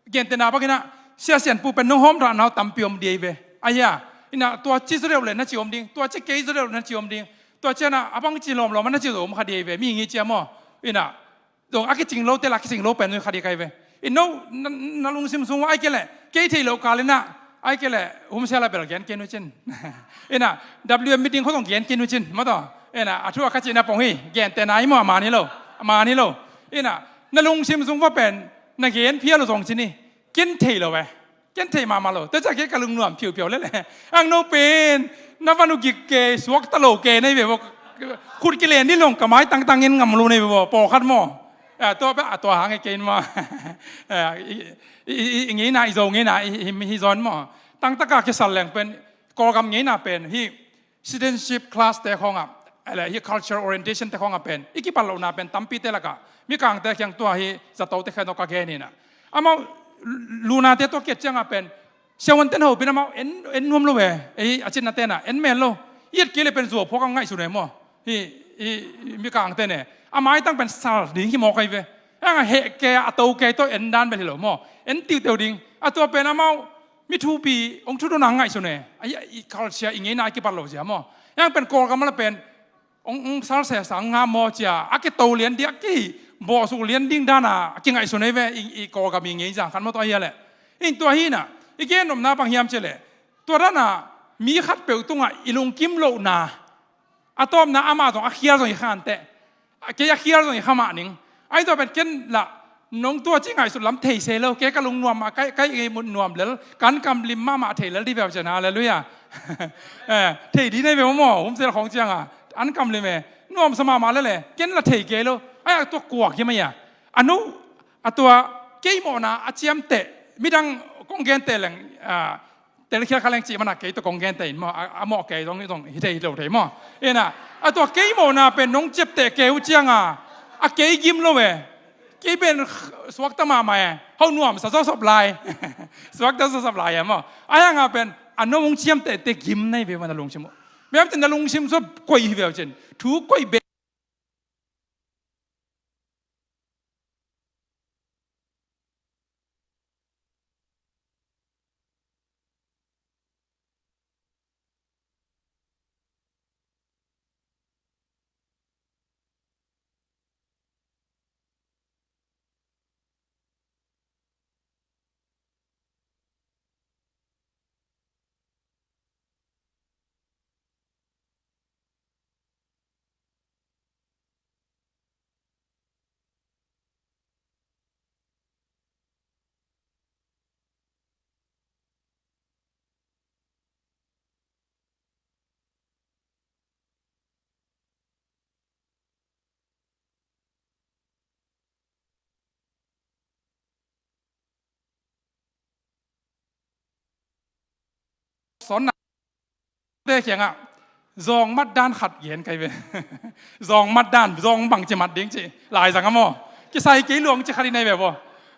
gentehna bangin ah, Sia Sian Pu pen nong hawm rah nau tampi om ding ahi ve. Ahi a, inah tua ci zaw deuh leh na ci om ding, tua ci kei zaw deuh leh na ci om ding. Tua ciangah a bang ci lawmlawm a na ci zaw om kha ding ahi ve. Mi ngi cia maw. Inah zong a kicing lote lah a kicing lo pen zong kha ding ahi ve. In no, na, na lungsim sung uh ahi kei leh, kei theih loh kal inah, ahi kei leh, humsia lah bel gen kei nu cin. Inah, W M meeting khawng zong gen kei nu cin, maw taw. Inah, a thu a kha cihna pong hi, gentehna hi maw, a man hi lo, a man hi lo. Inah, na lungsim sung va pen, na gen phial uh zong ci ni, ken thei lo ve. Ken thei mahmah lo. Tua ciah kei ka lungnuam phiupiau lele. Ang no pen, na van uh gik kei, suakta lo kei na hi ve vua. Khut kilen ding long ka mai tangtang in ngam lo na hi ve vua. Pawlkhat maw. A, tua pen, a, tua hang e kei in maw. A, i, i, i, i ngeina, i Zo ngeina, i, i, hi zaw in maw. Tangtaka kisal leng pen, Kawlgam ngeina pen, hi, citizenship class te khawngah, a le hi cultural orientation te khawngah pen, i kipat lohna pen tampite lakah, Mikangte kiang tua hi, zatote khen tawh ka gen inah. Amau lunate tawh kiat ciangah pen, siavuanten hopin amau en, en nuam lo ve, ei a cinna tenah, en men lo. I et kei le pen zuau phuak a ngaihsun e maw. Hi, hi, hi Mikangte ne. A maitang pen sal ding hi mawk ahi ve. Hangah heh kei a to kei tawh en dan bel hi lo maw. En tiuteu ding. A tua pen amau, mi thupi, hong thudon a ngaihsun e. Ai, i culture, i ngeina a kipat lo zia maw. Hang pen Kawlgam a la pen, hong, hong salsesa, hong ngam maw cia, a kito lian ding, a kibawhsuk lian ding dana, a kingaihsun e ve, i, i Kawlgam i ngei zang khan maw tua hi a leh. In tua hi na, i gen nopna bang hiam cia leh. Tua dana, mi khat peuh tungah i lungkim lohna, a tawpna amah zong a khial zong i khan teh. A kei a khial zong i kha mah ning. Ahi tua pen ken lah nong tua ci ngaihsut lam thei se lo. Kei ka lungnuam mah kai, kai ngei mut nuam lel. Kan kam lim mahmah thei lel di veu cian. Halleluiah. Eh, thei di nei veu maw. Humsel khawng cianga. An kam lim e. Nuamsa mahmah lel e. Ken lah thei kei lo. Ai a tua kuak hi mai a. A nu, a tua kei mawhna a ciamteh. Midang kong genteh leng, ah, telkhial kha leng cih mana kei tawh kong genteh in maw, a, a mawh kei zong, zong hi thei hi lo thei maw. Ina, a tua kei mawhna pen nong ciapteh kei uh cianga, a kei gim lo e. Kei pen suakta mahmah e. Hau nuamsa zawsop lai. Suakta zawsop lai e maw. A hianga pen, a nong hong ciamtehte gim na hi ve maw na lungsim uh. Miamte na lungsim sua koih hi ve uh cin. Thu koih be sawnna te kiangah zawng mat dan khat gen kai ve. Zawng mat dan, zawng bangci mat ding ci. Laizang a maw? Kisai kei luang ci khat i nei ve baw.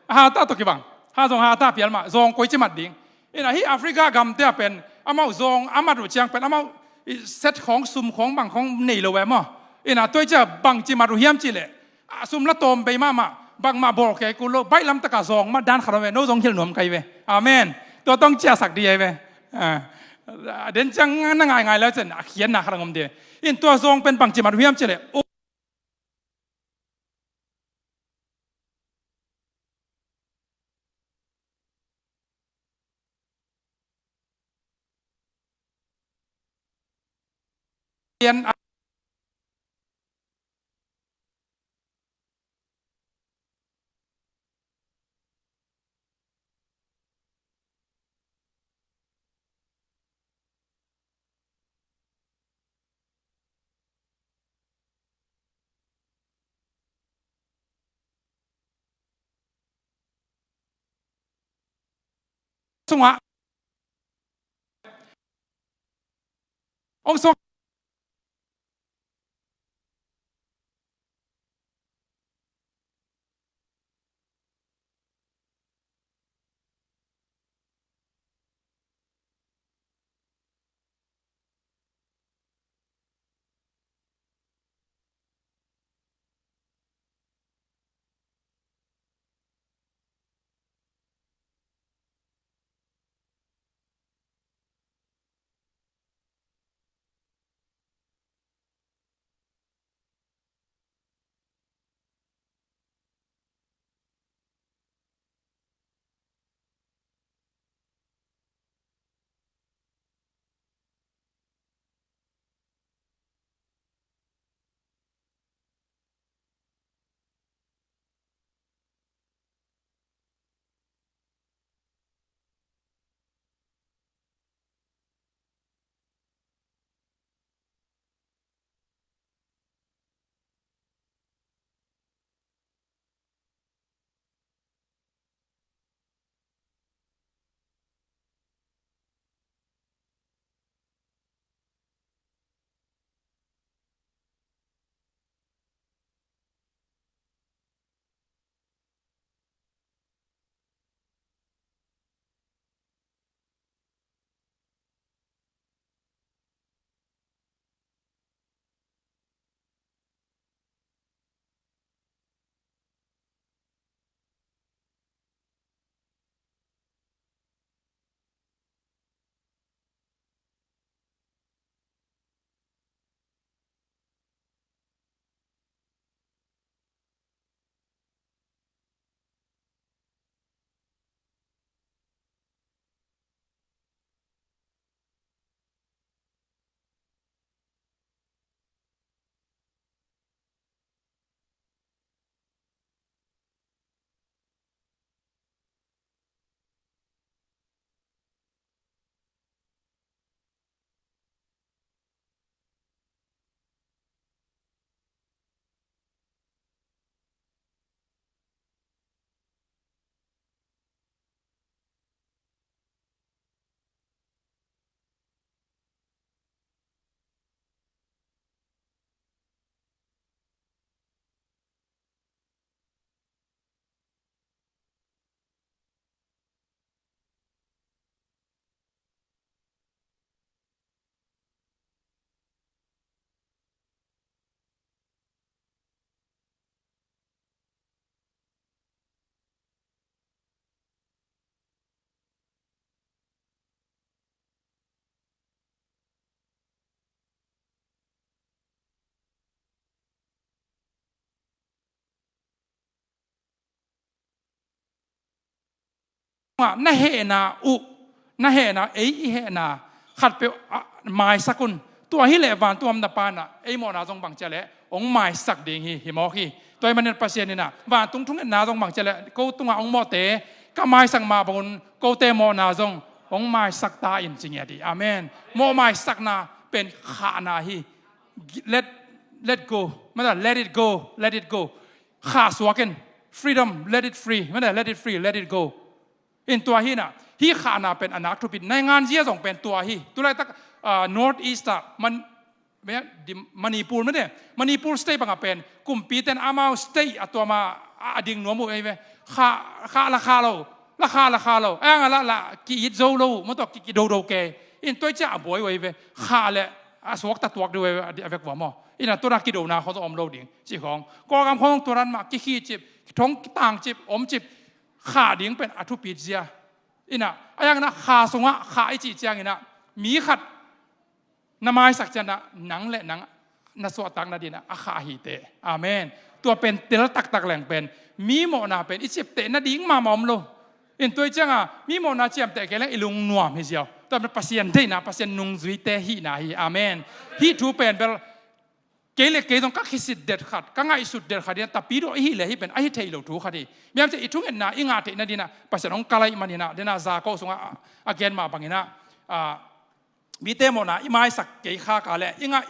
Hata tawh kibang. Ha zawng hata pial mah. Zawng koici mat ding. Ina hih Africa gamte ah pen amau zawng a mat uh ciang pen amau i set khawng, sum khawng, bang khawng nei lo ve maw? Ina tua i ciah bangci mat uh hiam cih leh, a sum la tawm bei mahmah, bangmah bawl kei kul lo, baih lamtak ah zawng mat dan khat om ve, no zong hilh nuam kai ve. Amen. Tua tawh hong ciahsak ding hi ve. A, den ciang na ngaingai le uh ciang a khiatna khat hong om ding hi. In tua zawng pen bangci mat uh hiam cih leh, sungah hong suak. Na hehna uh, na hehna, ei i hehna khatpeuh ah maisak un. Tua hileh vantung a om na Pa in ah ei mawhna zong bangci a leh hong maisak ding hi, hi mawk hi. Tua ahih manin Pasian in ah vantung thungetna zong bangci a leh ko tungah hong mawhte ka maisak mah bangun kote mawhna zong hong maisak ta in ci ngiat hi. Amen. Mawh maisakna pen khahna hi. Let, let go. Mata, let it go, let it go. Khahsuak in. Freedom, let it free. Mata, let it free, let it go. In tua hi inah, hih khahna pen a nak thupit, naingan zia zong pen tua hi. Tulaitak, ah, North East ah, man, Manipur mate, Manipur state bangah pen kumpite in amau state a tuama a, a ding nuam uh ei ve. Khah, khah la khah lo, la khah la khah lo, a ang a la la ki-it zo lo uh, mawtaw ki, kidodo kei. In tua ciang a buai uh ei ve. Khah le a suakta tuak deuh ei ve, a vek vua maw. Inah tua na kidona khong zong om lo ding cih khong. Kawlgam khong tua dan mah, kikhih cip, thong tang cip, om cip. Khah ding pen a thupit zia. Inah, a ang inah khah sungah, khah i cih ciang inah, mi khat na maisak ciangin ah, nang le nang na suahtak nadinah a khah hi teh. Amen. Tua pen tel taktak leng pen, mi mawhna pen i ciapteh nading mahmah om lo. In tua ciangah, mi mawhna ciamteh kei leng i lungnuam hi ziau. Tua pen Pasian deihna, Pasian nungzuite hihna hi. Amen. Hih thu pen bel, kei le kei zong ka kisit det khat, ka ngaihsut det khat in, tapi dawh i hih le hih pen a hi thei lo thu khat hi. Miam ciah i thungetna i ngah theih nadinah Pasian hong kal ahih maninah, dena Jakob sungah a, a gen mah banginah, a, mite mawhna i maisak kei khak a leh, i ngah,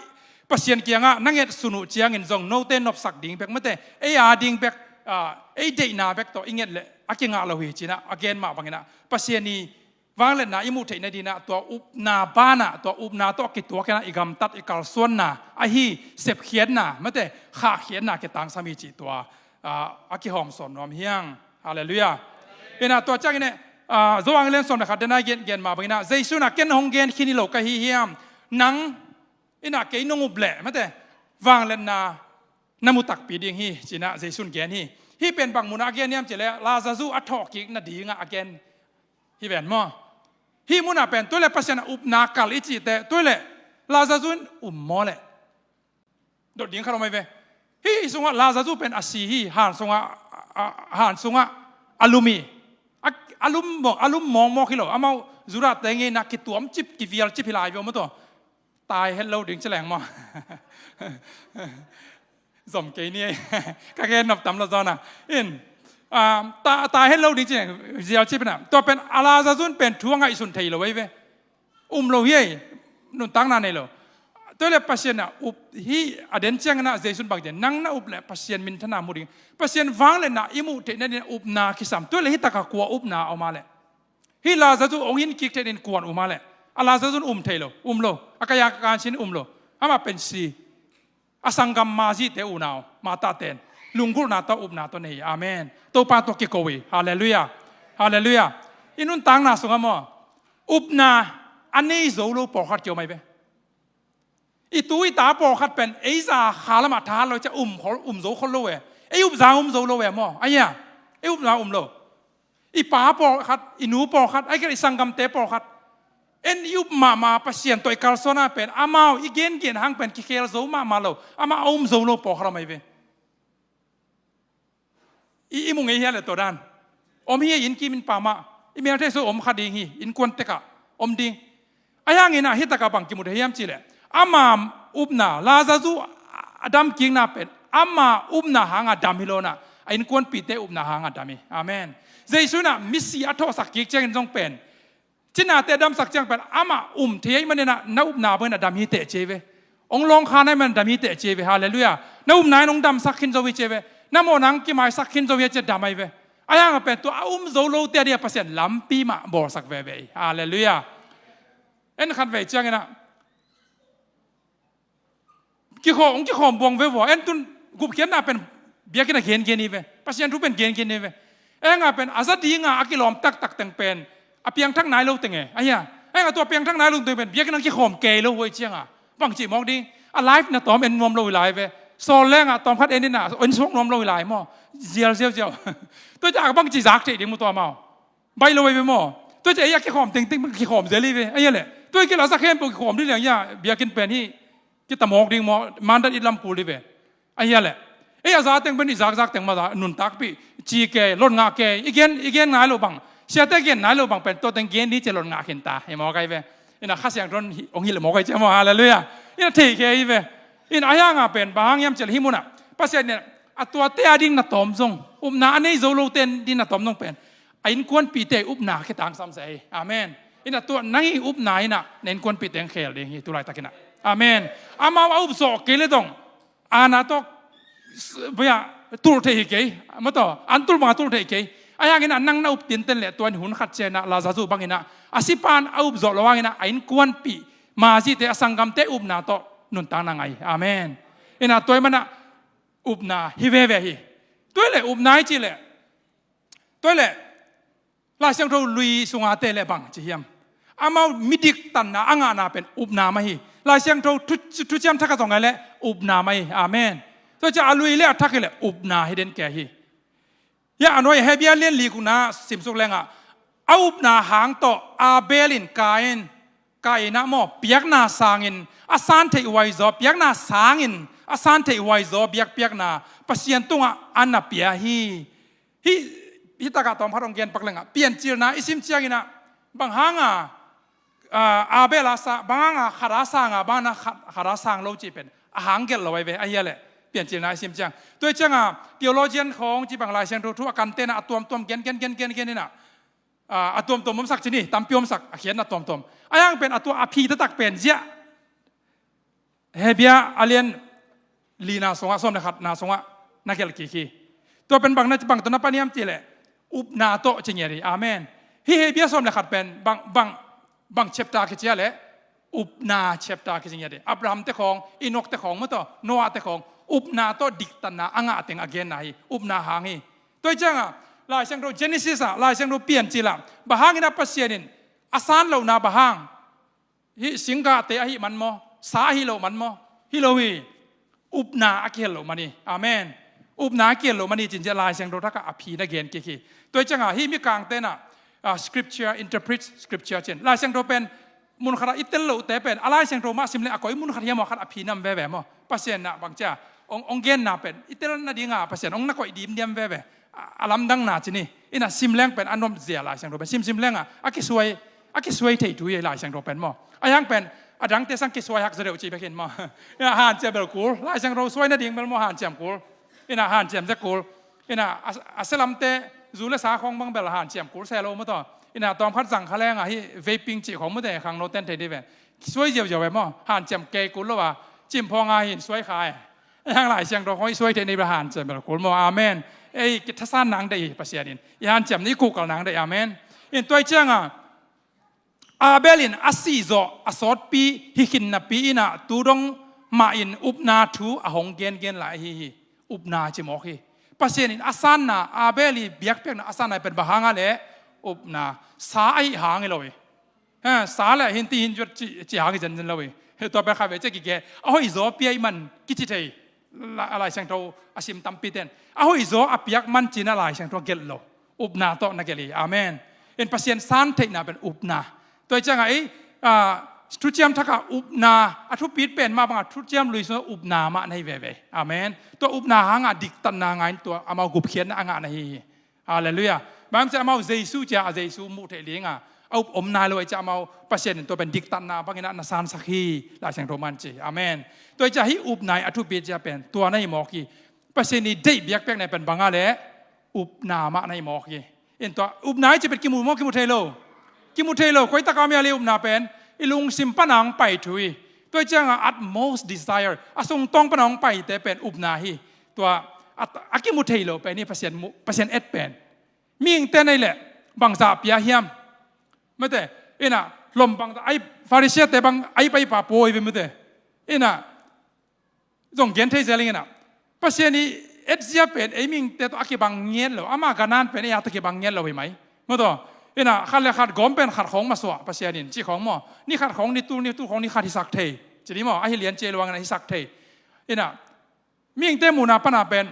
Pasian kiangah na ngetsun uh ciangin zong note nopsak ding bek mate, ei a ding bek, a, ei deihna bek tawh i nget leh a kingah lo hi cinah, a gen mah banginah Pasian i vangliatna i muh theih nadinah tua upna banah, tua upna tawh a kituak inah i gamtat, i kalsuanna, ahi sepkhiatna mate, khahkhiatna kitangsam hi cih tua, a, a kihawm sawn nuam hi hang. Halleluiah. Inah tua ciangin eh, a, Johan lian sawm le khat dena gen, gen mah banginah, Jesu inah, ken hong gen khin hi lo ka hi hiam? Nang inah kei nong up leh mate, vangliatna na mu takpi ding hi cinah Jesu in gen hi. Hih pen bang munah a gen hiam cih leh, Lazarus a thawhkik nadingah a gen hi ven maw. Hih munah pen, tua le Pasian a upna kal i cih teh, tua le Lazarus in um maw leh. Dot ding khat om ei ve. Hih sungah Lazarus pen a si hi, han sungah, a, a, han sungah a lum hi. A, a lum mawk, a lum mawkmawk hi lo. Amau Judah te ngeina kituam cip, kivial cip hi lai ve maw tua. Tai het lo ding ci leng maw. Zom kei ni ei. Ka gen nop tam lo zaw na. In, ah, ta, tai het lo ding ci leng, zial cip na. Tua pen a Lazarus pen thu a ngaihsun thei lo ei ve. Um lo hi ei, nuntakna nei lo. Tua le Pasian a up hi a den ciangin ah Jesu in bang ci, nang na up le Pasian minthanna mu ding. Pasian vangliatna i muh theih nadinah upna kisam. Tua le hih takah kua upna a om a leh. Hih Lazarus hong hin kik theih nading kuan um a leh. A Lazarus in um thei lo, um lo. A kaya ka kan sin um lo. Amah pen si. A sanggam Marzite unau, Martha ten. Lunggulhna tawh upna tawh nei hi. Amen. Topa tawh kiko hi. Halleluiah. Halleluiah. I nuntakna sungah maw, upna a nei zo lo pawlkhat kiom ei ve. I tu i ta pawlkhat pen ei za kha lamah thahat lo ciah um khol, um zo khol lo e. Ei up zang um zo lo e maw. Ahi a. Ei upna um lo. I pa pawlkhat, i nu pawlkhat, ahih kei leh i sanggamte pawlkhat. En i up mahmah Pasian tawh i kalsuanna pen, amau i gengen hang pen kikhel zo mahmah lo, amah a um zo lo pawlkhat om ei ve. I, i mu ngei hia le tua dan. Om hi ei, inn kim inn pam ah. I mel thei so om kha ding hi, innkuan tekah om ding. Ahi hangin ah hih takah bang kimu thei hiam cih leh, ama upna, Lazarus a damkikna pen ama upna hanga dam hi lo in ah, a innkuanpihte upna hanga dam hi. Amen. Jesu in ah misi a thawhsak kik ciangin zong pen, cinate a damsak ciang pen amah um thei ahih manin ah na upna bangin a dam hi teh ci ei ve. Hong lawngkhan ahih manin a dam hi teh ci ei ve. Halleluiah. Na upna in hong damsak khin zo hi ci ei ve. Na mawhna hong kimaisak khin zo hi a ci a dam ahi ve. Ahi hangah pen tua a um zo lote a dingah Pasian lampi mah bawlsak veve hi. Halleluiah. En khatvei ciangin ah kikhawm, hong kikhawm buang veve uh a, en tun gupkhiatna pen biakinn ah gengen hi ve. Pasian thu pen gengen hi ve. Ahi hangah pen a za dinga a kilawm taktak teng pen a piangthak nai lo teng e. Ahi a. Ahi hangah tua piangthak nai lo teng pen biakinn ah kikhawm kei lo uh ahih ciangah bangci mawk ding. A live na tawm en nuam lo hi lai ve. Sawl lengah tawmkhat en in ah en suak nuam lo hi lai maw. Zial ziauziau. Tua ciah bangci zak theih ding maw tua amau. Baih lo ei ve maw. Tua ciah ei a kikhawm tengteng kikhawm zel hi ve. Ahi a leh. Tua hi kei leh a za khempeuh kikhawm ding liang hi a, biakinn pen hi. Kitamawk ding maw, mandat i lam kul hi ve. Ahi a leh. Ei a za teng pen i zakzak teng mah za, nuntakpih. Ci kei, lot ngah kei. I gen, i gen ngai lo bang. Siate gen nai lo bang pen, tua teng gen ding ci a lot ngah khin ta. Hi mawk ahi ve. In ah Kha Siangtho in hong hilh mawk ahi ci a maw, halleluiah. In ah thei kei hi ve. In ah ahi hangah pen, bang hang hiam cih leh hih munah. Pasian in a tuate a ding na tawm zong. Upna a nei zo lote a ding na tawm zong pen. A innkuanpihte upna khitangsam sa hi. Amen. In ah tua nang i upna in ah na innkuanpihte hong khel ding hi tu laitakin ah. Amen. Amau a up zawh kei leh dong. Ana tawh, bia, tulh thei hi kei. Maw tua, an tulh bang a tulh thei kei. Ahi hangin ah nang na up tinten leh tua in hun khat ciangin ah Lazaru bangin ah a sipan a up zawh loh hangin ah a innkuanpih, mazite, a sanggamte upna tawh nuntakna ngah hi. Amen. Inah tua ahih manin ah upna hi veve hi. Tua ahih leh upna i cih leh, tua ahih leh Lai Siangtho lui sungate leh bang ci hiam? Amau midik tanna a ngahna pen upna mah hi. Lai Siangtho thu, thuciam thak ah zong hi leh upna mah hi. Amen. Tua ciang a lui leh a thak hi leh upna hi den kei hi. Hiah a nuai Hebru lian li, gukna simsuk leng ah, a upna hang tawh Abel in Kain, Kain ah maw, piakna sangin a san theih huai zaw, piakna sangin a san theih huai zaw biakpiakna Pasian tungah a na pia hi. Hih, hih takah tawm khat hong gen pak leng ah, Piancilna i sim ciangin ah, bang hang a, ah, Abel a sa, bang hang a khat a sang a, bang hang a khat, khat a sang lo cih pen a hang gelh lo ahi ve, ahih leh Piancilna i sim ciang. Tua ahih ciangin theologian khawng cih bang Lai Siangtho thu a kante'n ah a tuamtuam gen, gen, gen, gen, gen inah, ah, a tuamtuam omsak ci ni, tampi omsak, a khiatna tuamtuam. Ahi hang pen a tua a phi taktak pen ziah Hebru a lian lina sungah, sawm le khatna sungah na gelh kik hi. Tua pen bang na, bang tawh na pan hiam cih leh upna tawh ci ngiat hi. Amen. Hih Hebru sawm le khat pen bang, bang, bang chapter kici a leh upna chapter kici ngiat hi. Abraham te khawng, Enoch te khawng maw, tua Noah te khawng upna tawh diktatna a ngah teng a genna hi. Upna hang hi. Tua ahih ciangin Lai Siangtho Genesis ah, Lai Siangtho Piancil ah, bang hangin ah Pasian in a san lohna bang hang, hih singgahte ahih man maw, sa ahih loh man maw, hi lo hi. Upna a kihel loh man hi. Amen. Upna a kihel loh man hi ci-in ziah Lai Siangtho thak ah a phi na gen kik hi. Tua ahih ciangin hih mikangte'n ah, ah, scripture, interpret scripture ci-in, Lai Siangtho pen mun khat ah i tel lohte pen a Lai Siangtho mah sim leh a koih mun khat hiam aw khat a phi nam veve maw. Pasian in ah bang ci a hong, hong genna pen i tel nading a Pasian hong na koih dimdiam veve. A, a lamdangna ci ni. Inah sim leng pen a nuam zia Lai Siangtho pen. Sim, sim leng ah a kisuai, a kisuai thei thu hi Lai Siangtho pen maw. Ahi hang pen a dangte sang kisuai hak zaw deuh cih bek hi maw. Inah hanciam bel kul. Lai Siangtho suai nading bel maw hanciam kul. Inah hanciam zia kul. Inah a, a sia lamte zu le sa khawng bang bel hanciam kul se lo maw, tua. Inah tawm khat zang kha leng ah hih vaping cih khawng maw, te khangnote'n thei dih ve. Suai ziauziau ve maw. Hanciam kei kul lo a, cimphawng a hin suai kha e. Ahi hang Lai Siangtho khawng i suai theih nading bel hanciam bel kul maw. Amen. Ei, kithasan nang deih hi Pasian in. I hanciamna i kuhkal nang deih. Amen. In tua ahih ciangin Abel in a sih zawh a sawtpi hi khin napi inah tu dong mah in upna thu a hong gengen lai ahi hi. Upna ci mawk hi. Pasian in a sanna, Abel i biakpiakna a sanna pen bang hang a leh upna, sa ahih hang hi lo hi. Ha, sa leh hin ti hin zuat ci, ci hang hi zenzen lo hi. Hih tua pen kha ve ci a kige. A hoihzaw pia ahih man kici thei. La, a Lai Siangtho a sim tampite'n a hoihzaw a piak man ci-in a Lai Siangtho a gelh lo. Upna tawh na gelh hi. Amen. In Pasian san theihna pen upna. Tua ahih ciangin ei, ah, thuciam thak ah upna a thupit pen mah bangin thuciam lui sungah upna mah na hi veve. Amen. Tua upna hang ah diktatna ngah in tua amau gupkhiatna a ngah na hi hi. Halleluiah. Bang hang hiam cih leh amau Jesu ci a, a Jesu muh theih ding a, a up om nai lo ahih ciangin amau Pasian in tua pen diktatna bangin ah na sansak hi, Lai Siangtho mah in ci. Amen. Tua ahih ciangin hih upna i a thupit ciang pen tua na hi mawk hi. Pasian i deih biakpiakna pen bang a leh upna mah na hi mawk hi. In tua upna i cih pen kimu maw, kimu thei lo? Kimu thei lo. Koi tak ah om hiam a leh upna pen i lungsim pan a hong pai thu hi. Tua ahih ciangin utmost desire, a sungtawng pan a hong paite pen upna hi. Tua a, a kimu thei lo pen hi, Pasian mu, Pasian et pen. Mihingte na hih leh bangzah pia hiam? Mate, inah lom bangzah, ei, Pharisee-te bang ei pai pa pawi ve mate. Inah zong gen thei zel ing inah. Pasian i etzia pen ei mihingte tawh a kibang ngiat lo. Ama ganat pen ei a tawh kibang ngiat lo hi mai. Maw tua. Inah khat le khat gawm pen khat khawng masuah Pasian in, ci khawng maw. Ni khat khawng ni tul, ni tul khawng ni khat hisak thei. Ci ni maw, ahi lian ci luang inah hisak thei. Inah mihingte muhna pan a pen,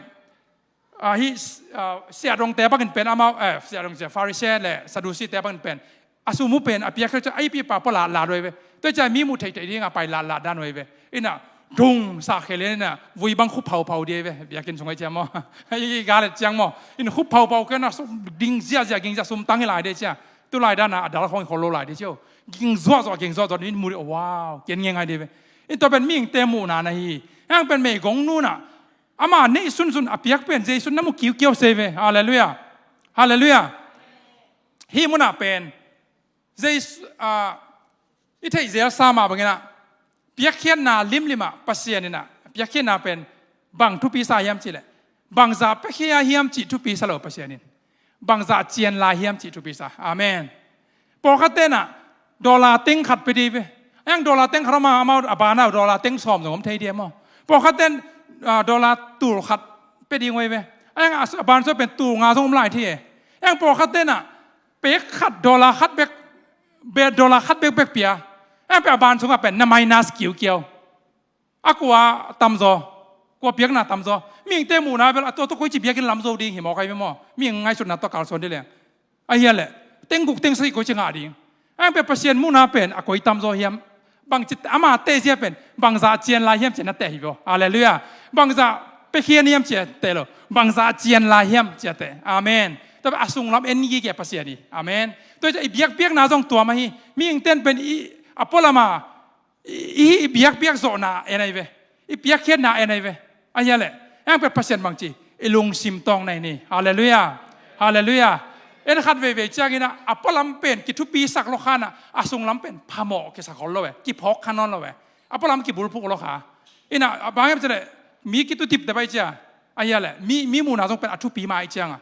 ah, hih, ah, siahdongte bangin pen amau, eh, siahdong ci a, Pharisee le Sadducee-te bangin pen a sum uh pen a piak khia ciang a ipi pa pua latlat uh hi ve. Tua ahih ciang mi muh theihtheih ding a pai latlat dan uh hi ve. Inah dung sa khia lian inah vui bang khup phauphau ding hi ve. Biakinn sung ahih ciang maw, i gal et ciang maw, in khup phauphau kei inah suk ding ziahziah, ging ziah, sum tang hi lai ding ciang. Tu lai dan a a dal khawng i khol lo lai ding ciang. Ging zuahzuah, ging zuahzuah in mu ding, wow, kian ngeingai ding hi ve. In tua pen mihingte muhna na hi hi. Hih pen meigong nu inah ama neih sunsun a piak pen Jesu na mu kiukiau se hi ve. Halleluiah. Halleluiah. Hih munah pen Jesu, ah, i theih zelsa mah bangin ah piakkhiatna limlim ah Pasian inah piakkhiatna pen bang thupi sa hiam cih leh bangzah piakhia hiam cih thupi sa lo Pasian in. Bangzah cian lai hiam cih thupi sa. Amen. Pawlkhat tenah dollar teng khat pia ding ve. Ahi hang dollar teng khat om a, amau a ban ah dollar teng sawm zong om thei ding maw? Pawlkhat ten ah, dollar tul khat pia ding uh hi ve. Ahi hang a ban sua pen tul nga zong om lai thei e. Ahi hang pawlkhat tenah pek khat dollar khat bek, be dollar khat bek bek pia. Ahi hang pia a ban sungah pen na minus kiukiau. A kua tamzaw, kua biakna tamzaw. Mihingte muhna bel a tua tua koici biakinn lam zo ding hi mawk ahi ve maw? Mihing ngaihsutna tawh kalsuan dih leng. Ahi a leh teng guk teng sagih koici ngah ding. Ahi hang pia Pasian muhna pen a koi tamzaw hiam? Bangci ama teh zia pen bangzah cian lai hiam cih na teh hi ve. Halleluiah. Bangzah piakhian hiam cih teh lo. Bangzah cian lai hiam cih teh. Amen. Tua pen a sunglam en gige Pasian hi. Amen. Tua i biakpiakna zong tua mah hi. Mihingten pen i a pualam a i, i, i biakpiak zawhna en ahi ve. I piakkhiatna en ahi ve. Ahi a leh ahi hang pia Pasian bangci i lungsim tawng na hi ni. Halleluiah. Halleluiah. En khat veivei ciangin ah a pualam pen kithupisak lo khan ah a sunglam pen phamawh kisak hol lo e. Kiphawk kha nawn lo e. A pualam kibulphuk lo kha. Inah a bang hiam cih leh mi kitudip dep ahi cia. Ahi a leh mi, mi muhna zong pen a thupi mah ahi cianga.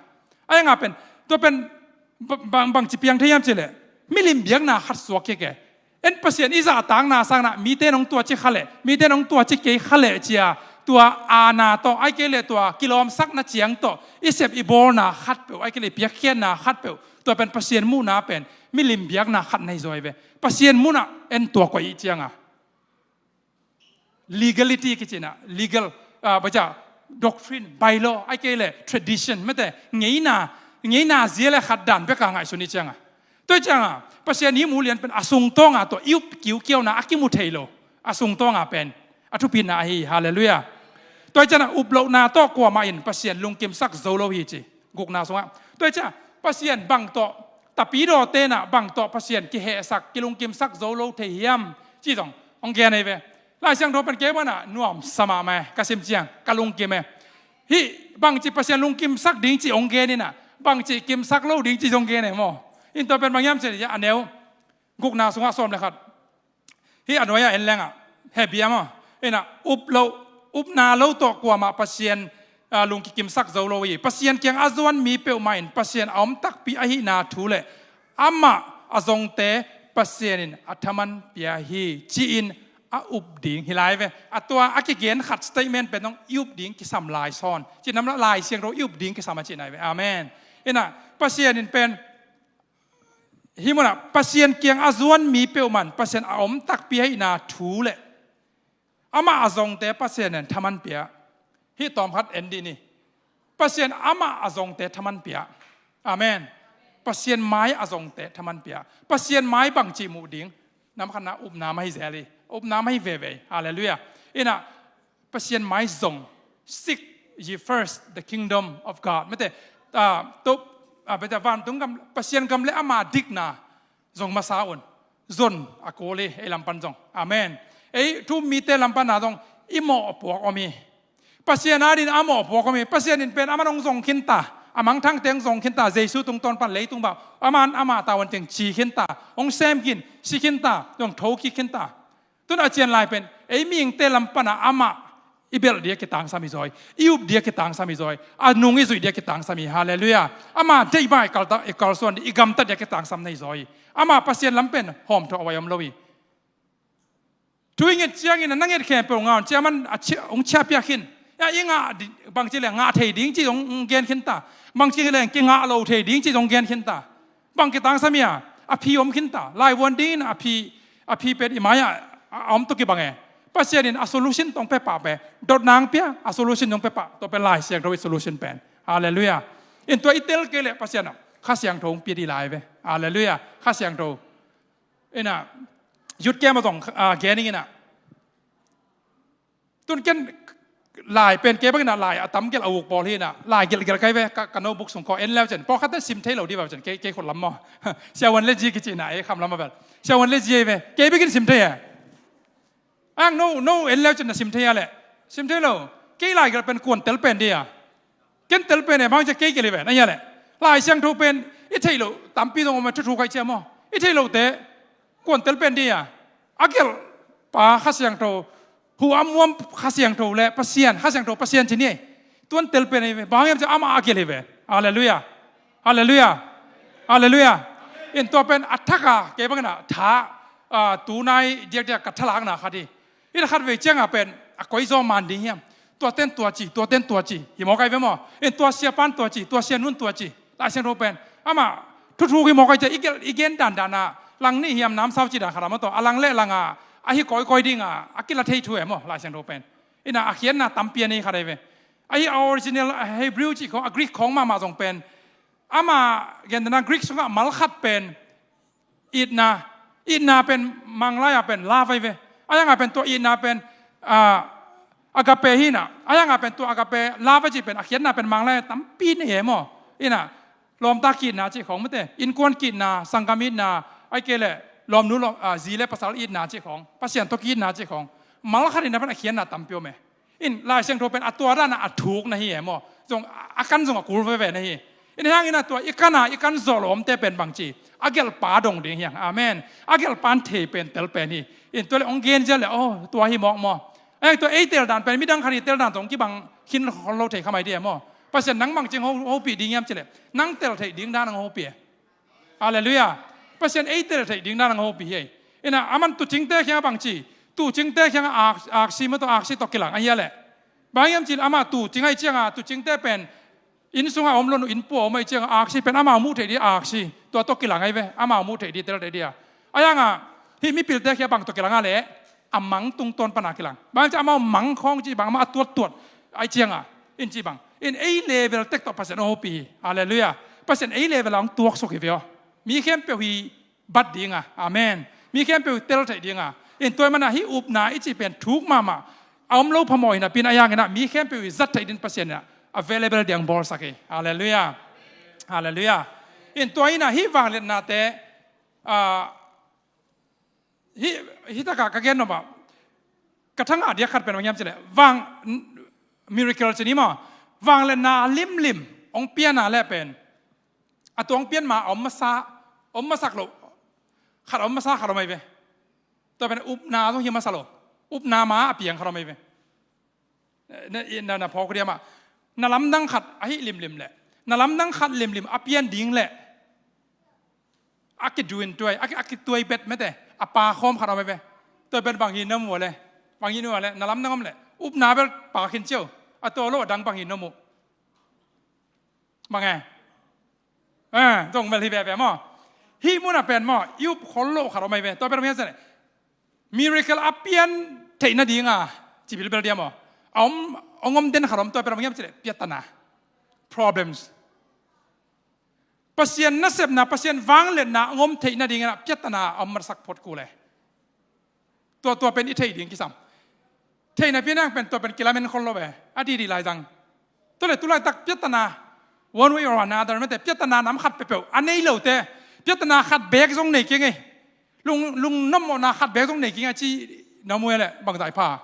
Ahi hang a pen tua pen ba-, bang, bangci piang thei hiam cih leh milim biakna khat suak kik e. En Pasian i zahtakna sangin ah mite nong tuaci kha leh, mite nong tuaci kei kha leh cia, tua aana tawh, ahih kei leh tua kilawmsakna ciang tawh i sep i bawlna khatpeuh, ahih kei leh piakkhiatna khatpeuh, tua pen Pasian muhna pen milim biakna khat na hi zaw hi ve. Pasian muhna en tua koih i cianga legality kici inah, legal, ah, baca, doctrine, bylaw, ahih kei leh tradition, mate, ngeina, ngeina zia le khat dan bek a ngaihsun i cianga. Tua i cianga Pasian ihmu lian pen a sungtawnga tua i up kiukiauna a kimu thei lo. A sungtawnga pen a thupina ahi. Halleluiah. Tua i cianga uplohna tawh kuamah in Pasian lungkimsak zo lo hi ci. Gukna sungah. Tua i cianga Pasian bang tawh, tapidawte inah bang tawh Pasian kihehsak, kilungkimsak zo lo thei hiam ci zong hong gen ahi ve. Lai Siangtho pen kei banah nuamsa mahmah e, ka sim ciang ka lungkim e. Hih bangci Pasian lungkimsak ding ci hong gen inah bangci kimsak lo ding ci zong gen e maw? In tua pen bang hiam cih leh a neu gukna sungah sawm le khat. Hih a nuai-ah en lengah Hebru maw? Inah up lo, upna lo tawh kuamah Pasian ah, lungkikimsak zo lo hi. Pasian kiang a zuan mi peuhmah in Pasian a om takpi ahihna thu le amah a zongte Pasian in a thaman pia hi ci-in a up ding hi lai ve. A tua a kigen khat statement pen zong i up ding kisam lai sawn. Ci nam lah Lai Siangtho i up ding kisam a ci nai ve. Amen. Inah Pasian in pen hih munah Pasian kiang a zuan mi peuhmah in Pasian a om takpi ahihna thu le amah a zongte Pasian in thaman pia. Hih tawmkhat en dih ni. Pasian amah a zongte thaman pia. Amen. Pasian mai a zongte thaman pia. Pasian mai bangci muh ding. Namkhatna upna mah hi zel hi. Upna mah hi veve. Halleluiah. Inah Pasian mai zong. Seek ye first the kingdom of God. Mate, ah, to, ah, beta vantung gam, Pasian gam le ama dikna zong masa un. Zon a kul hi, ei lam pan zong. Amen. Ei thu-um mite lam pan a zong i mawhpuak om hi. Pasian adingin a mawhpuak om hi. Pasian in pen aman hong zong khinta. A mangthangte hong zong khinta. Jesu tungtawn pan leitung bang aman ama tavuan teng ci khinta. Hong sem khin, si khinta, zong thokik khinta. Tun a cian lai pen ei mihingte lam pana amah i belh dia kitangsam hi zaw hi. I up dia kitangsam hi zaw hi. A nung i zuih dia kitangsam hi. Halleluiah. Ama deih bang i kalta, i kalsuan dia, i gamtat dia kitangsam na hi zaw hi. Ama Pasian lam pen hawmthawh a vai om lo hi. Thu i nget ciangin a na nget khempeuh ngawn ciaman a cia, hong ciahpiak khin. Ya i ngah di-, bangci le ngah thei ding ci hong gen khinta. Bangci le kingah lo thei ding ci hong gen khinta. Bang kitangsam hi a, a phi om khinta. Laivuan dingin a phi, a phi pen i mai-ah a, a om tuk i bang e. Pasian in a solution tawh hong pia pah ve. Dotna hong pia, a solution tawh hong pia pah. Tua pen Lai Siangtho i solution pen. Halleluiah. In tua i tel kei leh Pasian ah Kha Siangtho hong pia dih lai ve. Halleluiah. Kha Siangtho. Inah youth camp ah zong, ah, gen ing inah. Tun ken lai pen kei bangin ah lai a tam gelh a uk pawl hi inah, lai gelhgelh kai ve, ka, ka notebook sung khaw en leu cin. Pawlkhat ten sim thei lo dih veu cin, kei, kei khut lam maw. Siavuan le Zi kici inah, ei kham lam a bel. Siavuan le Zi ei ve, kei bek in sim thei e. Ang no, no en leu cin na sim thei a leh. Sim thei lo. Kei lai gelh pen kuan tel pen dih a. Ken tel pen e, bang cia kei gelh hi ven, a hia leh. Lai Siangtho pen, i theih loh, tampi zong om a thuthu kaih cia maw. I theih lohte, kuan tel pen dih a. A gelh pa Kha Siangtho, hu a muam Kha Siangtho le Pasian, Kha Siangtho Pasian ci ni. Tuan tel pen hi ve, bang hiam cia amah a gelh hi ve. Halleluiah. Halleluiah. Halleluiah. In tua pen a thak a kei bangin a tha, a, tunai diakdiak ka thalakna khat hi. In a khatvei ciangah pen a koizaw man ding hiam? Tua ten tua ci, tua ten tua ci hi mawk ai ve maw? In tua siapan tua ci, tua sianun tua ci. Lai Siangtho pen amah thuthuk hi mawk ai ciah i gen, i gen dandan a lang nih hiam namsau ci dan khat a maw tawh a lang le lang a, a hi kawikawi ding a, a kila thei thu e maw Lai Siangtho pen. In a khiatna tampi a nei khat ai ve. A hi a original, a Hebrew cih khawng, a Greek khawng mahmah zong pen ama gentehna Greek sungah mal khat pen itna, itna pen Manglai-a pen love ai ve. A hiangah pen tua itna pen, ah, agape hi na. A hiangah pen tua agape love ai cih pen a khiatna pen Manglai-a tampi nei e maw? In a lawmta ki-itna cih khawng mate, innkuan ki-itna, sanggam itna, ai kei le lawmnu lawm, ah, zi le pasal itna cih khawng, Pasian tawh ki-itna cih khawng, mal khat in a pen a khiatna tampi om e. In Lai Siangtho pen a tua dan a thuk na hi e maw? Zong a kan zong a kul veve na hi. In hiangin a tua i kan a i kan zawh lawmte pen bangci a gelhpa dong ding hiang. Amen. A gelhpan thei pen tel pen hi. In tua le hong gen zia le, oh, tua hi mawk maw? Eh, tua ei tel dan pen midang khat i tel dan zong kibang khin khol lo thei kha mai di e maw? Pasian nang bangci hong hopih ding hiam ci le nang tel theih ding dan hong hopih e. Halleluiah. Pasian ei tel theih ding dan hong hopih hi. In a aman tuucingte khiang a bangci, tuucingte khiang a ak, aksi maw tawh aksi tawh kilang a hia leh. Bang hiam cih amah tuucing ai ciangah tuucingte pen inn sungah om lo nu inn pua om ai ciangah aksi pen amau muh theih di aksi tua tawh kilang ai ve, amau muh theih di tel theih di a. A hiangah hih mipilte khia bang tawh kilang a leh a mang tungtawn pana kilang. Bang hiam cih amau mang khawng cih bang amah a tuattuat ai ciangah in cih bang in ei level tek tawh Pasian hong hopih hi. Halleluiah. Pasian ei level a hong tuaksuk hi ve aw. Mi khempeuh hi bat dinga. Amen. Mi khempeuh tel theih dinga. In tua manah hih upna i cih pen thuk mahmah a om lo phamawh hi napi-in a hiangin ah mi khempeuh i zat theih din Pasian in ah available ding bawlsak hi. Halleluiah. Halleluiah. In tua in ah hih vangliatnate, ah, hih, hih takah ka gen nop ah ka thangah diak khat pen bang hiam cih leh vang, miracle ci ni maw? Vangliatna limlim hong piana le pen a tua hong pian ma a om masa, om masak loh khat a om masa khat om ai ve. Tua pen upna zong hi masa lo. Upna ma a piang khat om ai ve. Na, na, na phawk diam ah na lamdang khat ahi limlim leh na lamdang khat limlim a pian ding leh a kiduin tuai, a ki, a kituai bet mete a pa khawm khat om ai ve. Tua pen bang hi na mu a le, bang hi nu a le na lamdang om leh upna bel pa khin cio. A tua lo a dang bang hi na mu. Bang e? Eh, zong mel hi veve maw? Hih munah pen maw i up khol loh khat om ai ve. Tua pen om hiam cih leh miracle a pian theih nadinga ci bilbel dia maw? A om, hong om den khat om. Tua pen om hiam cih leh piatana. Problems. Pasian nasepna, Pasian vangliatna hong om theih nadingin ah piatana a om masak phot kul e. Tua, tua pen i theih ding kisam. Theihna pianang pen tua pen kilamen khol lo ve. A didi lai zang. Tua le tu laitak piatana one way or another mete piatana nam khat peuhpeuh a nei lote piatana khat beek zong nei keng ei. Lung, lung nommawhna khat beek zong nei keng a ci na mu e le bangzah i pha.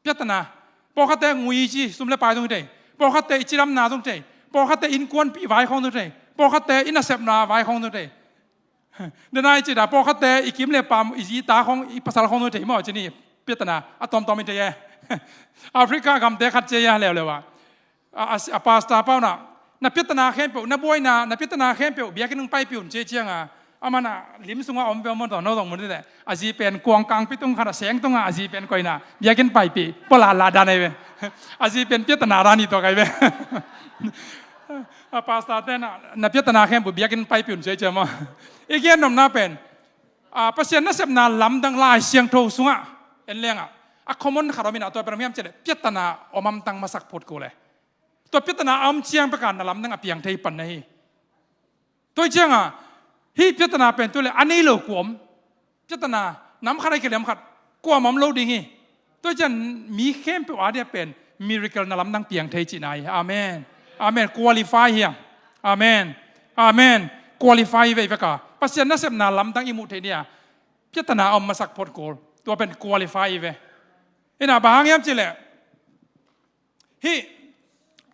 Piatana. Pawlkhatte ngui ci sum le pai zong hi thei. Pawlkhatte i cidamna zong thei. Pawlkhatte innkuanpih vai khawng zong thei. Pawlkhatte i nasepna vai khawng zong thei. Denai cih dah pawlkhatte i kim le pam, i zi ta khawng, i pasal khawng nuai thei maw ci ni. Piatana a tawmtawm i thei e. Africa gamte khat ci a leuleu a, a, a, a pastor pau na, na piatana khempeuh, na buaina, na piatana khempeuh biakinn hong paipih un ci cianga, a mana lim sunga om peuh maw tawh no zong mun teh. A zi pen kuang kangpi tung khat a seng tunga a zi pen koina biakinn paipih pawla la dan ai ve. A zi pen piatana dan i tuak ai ve. A pastor te na, na piatana khempeuh biakinn paipih un ci ciang maw. I gen nopna pen, a, Pasian nasepna lamdang Lai Siangtho sungah en lengah a common khat om in ah tua pen om hiam cih leh piatana om amtang masak phot kul e. Tua piatana a om ciang peka na lamdang a piang thei pan na hi. Tua hi cianga hih piatana pen tu le a nei lo kua om. Piatana nam khat a hi kei le nam khat kua om lo ding hi. Tua hi ciang mi khempeuh a dia pen miracle na lamdang piang thei cihna hi. Amen. Amen. Qualify hiam? Amen. Amen. Qualify ve veka Pasian nasepna lamdang i muh theih dia piatana a om masak phot kul. Tua pen qualify ve. Ina bang hang hiam cih leh hih,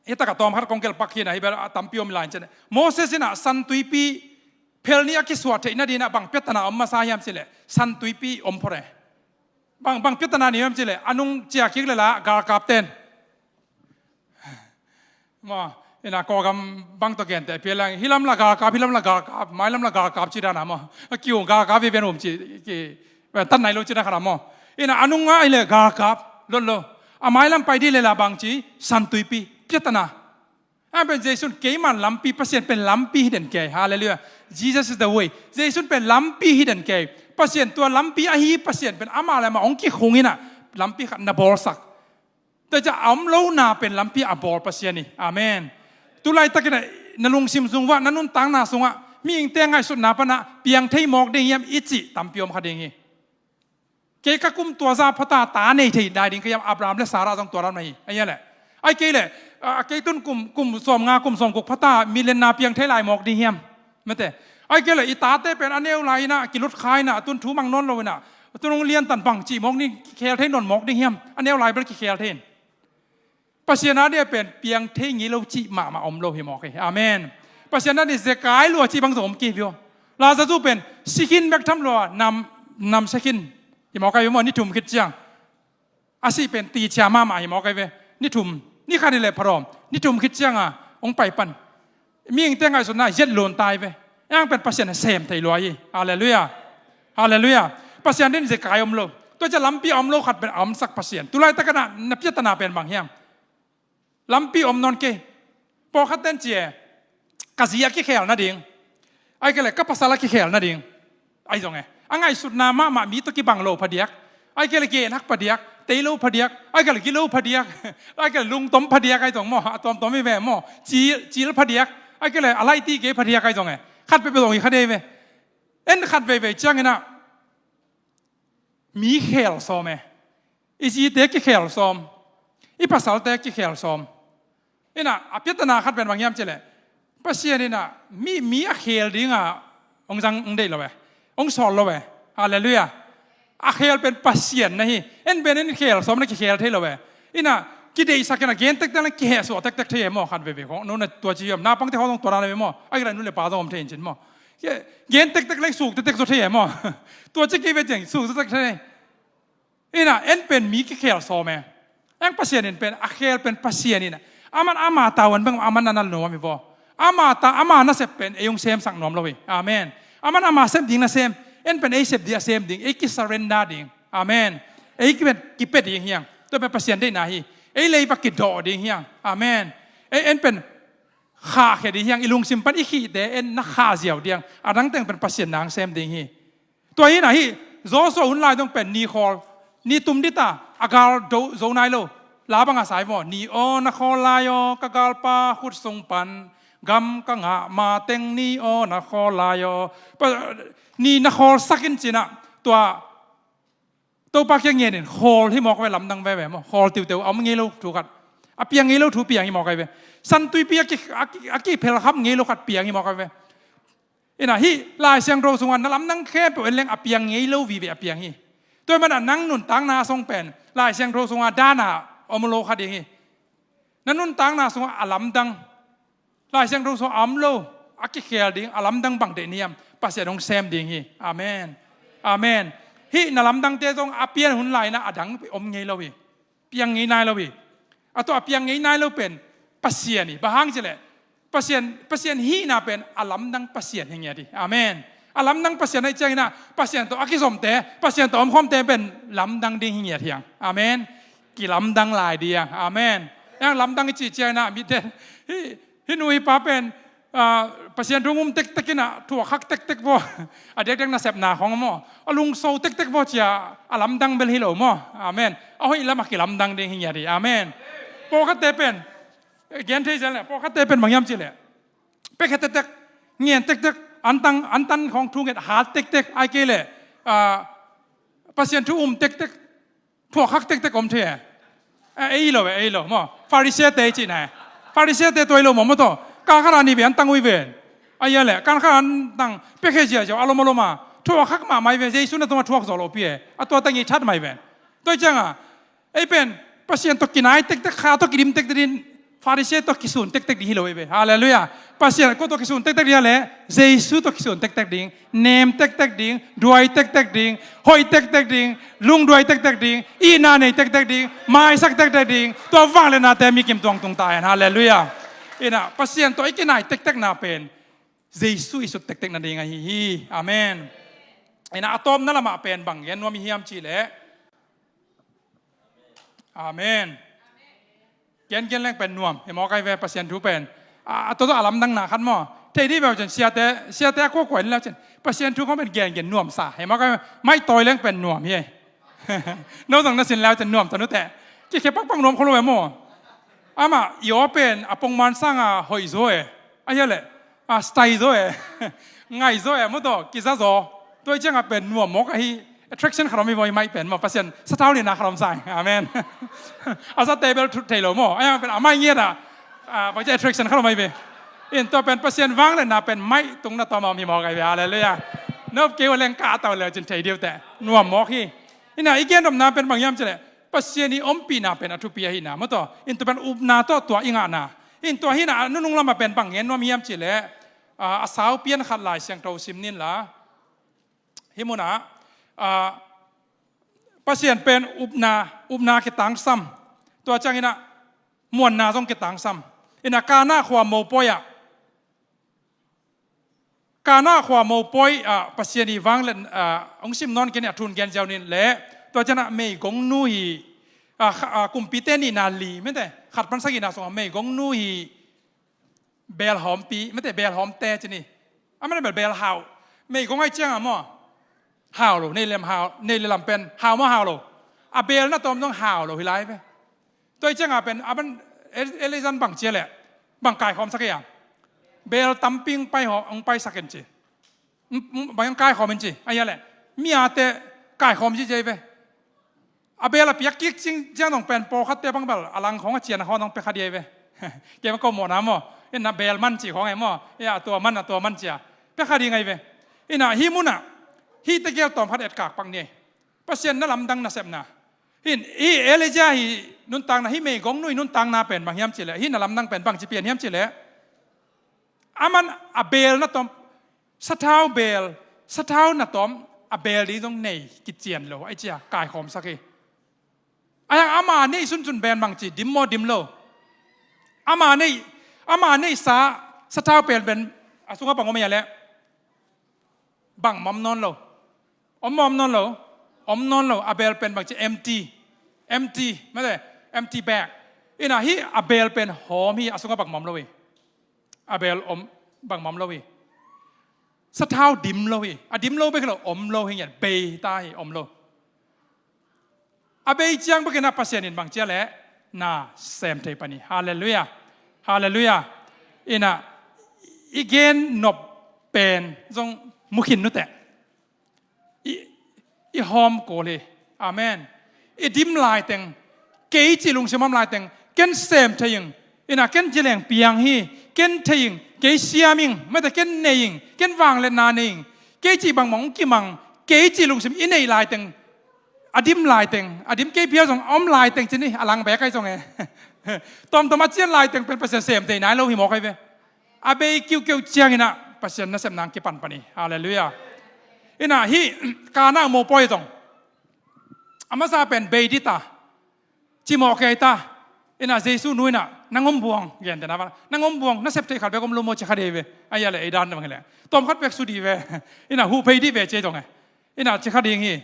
hih takah tawm khat kong gelh pak hi na hi bel a tampi om lai in cih leh Moses in ah San Tuipi phel nih a kisuah theih nadinah bang piatana om masa hiam cih leh San Tuipi om phot e. Bang, bang piatana nei hiam cih leh a nung ciah kik le la galkap ten maw, Ina Kawlgam bang tawh gente a pia leng, hih lam la galkap, hih lam la galkap, mailam la galkap ci dan a maw. A kiu galkap ve, vian um ci, ki, tan nai lo ci dan khat a maw. Ina a nungah ile galkap lot lo. A mailam pai dih le la bang ci, San Tuipi, piatana. A pen Jesu'n keima lampi, Pasian pen lampi hi den kei. Halleluiah. Jesus is the way. Jesu'n pen lampi hi den kei. Pasian tua lampi ahi, Pasian pen amah le amah hong kikhung ina lampi khat na bawlsak. Tua ciang a om lona pen lampi a bawl Pasian hi. Amen. Tulaitakin na lungsim sung uah, na nuntakna sungah, mihingte ngaihsutna panah piang thei mawk ding hiam i cih tampi om kha ding hi. Kei ka kum tua zah phata ta nei thei nai ding ka hiam? Abraham le Sarah zong tua dan mah hi. Ahi a leh, ai kei leh, a, kei tun kum, kum sawmnga, kum sawmguk phata millionaire piang thei lai mawk ding hiam? Mate. Ai kei leh i tate pen a neu lai ina kilut kha ina, tun thu mang nawn lo ina, tun hong liantan bang cih mawk ding, kikhel thei nawn mawk ding hiam? A neu lai bel kikhel thei in. Pasian a dia pen piang thei ngei lo cih mahmah om lo hi mawk hi. Amen. Pasian a dia zekai lua cih bang zong om kei viau. Lazarus pen si khin bek tham lua, nam, nam sia khin hi mawk ai ve maw, ni thum khit ciang. A sih pen ticia mahmah hi mawk ai ve. Ni thum, ni khat hi leh pharawm, ni thum khit cianga hong pai pan. Mihingte ngaihsutna zet lon tai ve. Eng pen Pasian a sem thei lua hi. Halleluiah. Halleluiah. Pasian din zekai om lo. Tua ciang lampi a om lo khat pen a omsak Pasian. Tulaitakin na piatana pen bang hiam? Lampi om nawn kei. Pawlkhat ten ci e, ka zi a kikhel nading, ai kei leh ka pasal a kikhel nading. Ai zong e, a ngaihsutna mahmah mi tawh kibang lo phadiak. Ai kei leh gen hak phadiak, tei lo phadiak, ai kei leh gilo phadiak, ai kei leh lungtom phadiak, ai zong maw, a tuamtuam hi ve maw, cil, cil phadiak, ai kei leh a laih ti kei phadiak, ai zong e. Khat peuhpeuh zong hi kha dei ve. En khat veivei ciang ina mi khel sawm e. I zite kikhel sawm. I pasalte kikhel sawm. Ina a piatana khat pen bang hiam cih leh, Pasian ina mi, mi a khel dinga hong zang hong deih lo e. Hong sawl lo e. Halleluiah. A khel pen Pasian na hi. En pen en khel sawm na kikhel thei lo e. Ina kideihsak ina gen tektek le kihehsuah tektek thei e maw, khat veivei khong. Nu na tua ci hiam? Naupangte khong zong tua dan le maw. Ai kei leh nu le pa zong om thei in cin maw. Gen tektek le suk tektek zaw thei e maw. Tua ci kei ve ciang suk zaw tektek thei. Ina en pen mi kikhel sawm e. Eng Pasian in pen, a khel pen Pasian ina. Aman ama tavuan bang aman a na nuam hi vaw. Ama ta, ama nasep pen ei hong semsak nuam lo hi. Amen. Aman ama sep ding nasem. En pen ei sep ding a sem ding. Ei kisurrender ding. Amen. Ei kipen, kipia ding hiang. Tua pen Pasian deihna hi. Ei lei va kidawh ding hiang. Amen. Ei en pen khahkhia ding hiang. I lungsim pan i khihte en na khah ziau ding hiang. A dang teng pen Pasian nang sem ding hi. Tua hi na hi, Joshua hun lai dong pen ni khawl, ni tum dita, a gal do, zo nai lo. La bang a sai maw, ni aw na khawl lai aw, ka galpa khut sung pan gam ka ngah ma teng ni aw na khawl lai aw. Pa, ni na khawl sak in cina, tua Topa kiang ngenin khawl hi mawk ve, lamdang veve maw, khawl tiuteu a om ngei lo thu khat. A piang ngei lo thu piang hi mawk ai ve. San tuipi a ki, a ki, a kiphel khap ngei lo khat piang hi mawk ai ve. Ina hih Lai Siangtho sungah na lamdang khempeuh en leng a piang ngei lo vive a piang hi. Tua hi mana nang nuntakna sung pen Lai Siangtho sungah dana om lo kha ding hi. Na nuntakna sungah a lamdang Lai Siangtho sungah a om lo, a kikhel ding a lamdang bang deih na hiam? Pasian hong sem ding hi. Amen. Amen. Hih na lamdangte zong a pian hun lai-in a dang om ngei lo hi. Piang ngei nai lo hi. A tua a piang ngei nai lo pen Pasian hi. Bang hang cileh Pasian, Pasian hihna pen a lamdang Pasian hi ngiat hi. Amen. A lamdang Pasian ahih ciangin ah Pasian tawh a kizomte, Pasian tawh a omkhawmte pen lamdang ding hi ngiat hiang. Amen. Kilamdang lai ding hiang. Amen. Hiang lamdang i cih ciangin ah mite hih, hih nu hih pa pen, ah, Pasian thu um tektek in ah thuak khak tektek vaw. A diakdiak nasepna khong maw, a lungso tektek vaw cia a lamdang bel hi lo maw. Amen. A hoih lam a kilamdang ding hi ngiat hi. Amen. Pawlkhatte pen, gen thei zel leh, pawlkhatte pen bang hiam cih leh, pekhe tektek, ngen tektek, antang, antan khong thu nget hat tektek, ai kei leh, ah, Pasian thu um tektek, thuak khak tektek om thei e. Eh, ei lo e, ei lo maw. Pharisee-te i cihna e. Pharisee-te tua i lo maw maw taw. Kan khat a ni ve antang ui ven. Ai a leh, kan khat antang pekhe ziaziau a lom a lom a, thuak khak mahmah i ve, Jesu na tuma thuak zaw lo pi e. A tua tang i that mai ven. Tua i cianga ei pen Pasian tawh kinai tektek, Kha tawh kidim tektek ding, Pharisee tawh kisun tektek ding hi lo ei ve. Halleluiah. Pasian ko tawh kisun tektek ding a leh, Jesu tawh kisun tektek ding, nem tektek ding, duai tektek ding, hoih tektek ding, lungduai tektek ding, itna nei tektek ding, maisak tektek ding, tua vangliatnate mi kim tuangtung ta hen. Halleluiah. Ina, Pasian tawh i kinai tektekna pen Jesu i sut tektek nading ahi hi. Amen. Ina, a tawpna lamah pen bang gen nuam i hiam cihleh? Amen. Gengen leng pen nuam hi maw kai ve, Pasian thu pen. A, a tawh a lamdang na khat maw? Thei dih veu cin, siate, siate a kuakua in leu cin, Pasian thu khong pen gengen nuam sa hi maw kai ve? Mai tawi leng pen nuam hi. No zong na sin leu cin nuam ta nuteh. Kikhe pakpak nuam kholo ve maw? Amah i aw pen a pongman sanga hoih zaw e. A hia leh, a, style zaw e. Ngai zaw e, maw taw, kiza zaw. Tua i ciangah pen nuam mawk ahi, attraction khat om hi vaw i maih pen maw, Pasian sathau nina khat om sa hi. Amen. A sa table thut thei lo maw, a yang pen a mai ngiat ah, a, bang ci attraction khat om ahi ve. In tua pen Pasian vang le na pen maih tungna tawm a om hi mawk ahi ve. Halleluiah. Nop kei uh leng ka a tau leu cin thei diu teh. Nuam mawk hi. Ina, i gendopna pen bang hiam cihleh, Pasian i ompihna pen a thupi ahihna, maw taw. In tua pen upna tawh tua i ngahna. In tua hina, a nunung lamah pen bang gen nuam hiam cihleh, a, a sau pian khat Lai Siangtho sim nin la. Hih munah, a, Pasian pen upna, upna kitangsam. Tua cianginah muanna zong kitangsam. Ina, Kana khua mopawi ah, Kana khua mopawi ah Pasian i vang le, a, hong sim nawn kei ni, a thun gen ziau nin leh. Tua cianah meigongnu hi, a, kha-, a, kumpite nihna li, mente, khat pan sagihna sungah meigongnu hi, beel hawmpi, mente, beel hawmte ci ni. A mana bel beel hau. Meigong ahi ciangah maw, hau lo, nei le lam hau, nei le lam pen hau maw, hau lo. A beel na tawm zong hau lo hi lai ve. Tua i ciangah pen a ban, El-, Elijah bang cia leh, bang kaikhawmsak hi a? Beel tampi hong pai haw, hong paisak in ci. Bang hong kaikhawm in ci, a hia leh, mi ate kaikhawm ci cia hi ve. A beel a piak kik cing ciang dong pen pawlkhatte bang bel a lang khawng a cian a khawng dong pia kha dih ahi ve. Keima ko mawhna maw, ina beel man ci khawng ahi maw, ia a tua man, a tua man cia pia kha ding ahi ve. Ina, hih munah hih tegel tawm khat etkak pak ni. Pasian na lamdang nasepna. Hih, hih Elijah hih nuntakna, hih meigongnu hih nuntakna pen bang hiam cihleh, hih na lamdang pen bang ci pian hiam cihleh, aman a beel na tawm, sathau beel, sathau na tawm a beel ding zong nei kician lo, ahi cia kaikhawmsak hi. A hiang ama neih sunsun pen bang ci, dim maw, dim lo? Ama neih, ama neihsa sathau pen pen a sungah bang om hia leh? Bang om nawn lo. Om maw, om nawn lo? Om nawn lo. A beel pen bang ci, empty. Empty, mate, empty bag. Ina, hih a beel pen hawm hi, a sungah bang om lo hi. A beel om, bang om lo hi. Sathau dim lo hi. A dim lo bek hi lo, om lo hi ngiat, bei ta hi, om lo. A bei ciang bek ina Pasian in bang cia leh na sem thei pan hi. Halleluiah. Halleluiah. Ina, i gen nop pen zong mu khin nuteh. I, i hawm kawl hi. Amen. I dim laiteng, kei cih lungsim om laiteng, ken sem thei ing. Ina, ken ci leng piang hi. Ken thei ing, kei siam ing, mate, ken nei ing, ken vangliatna nei ing. Kei cih bangmah hong kimang, kei cih lungsim i neih laiteng, a dim laiteng, a dim kei phial zong a om laiteng ci ni, a lang bek ahi zong e. Tawmtawm a cian laiteng pen Pasian sem thei nai lo hi mawk ahi ve. A bei kiukeu cianginah Pasian nasepna hong kipan pan hi. Halleluiah. Ina, hih Kana mopawi zong a masa pen bei dih ta, cimawh kei ta. Ina, Jesu nu inah, nang om buang, gentehna bang, nang om buang, na sep theih khat bek om lo maw, ci kha dih ve. A hia leh ei dan bang hi leh, tawm khat bek su dih ve. Ina, huh phei dih ve, ci ei zong e. Ina, ci kha ding hi.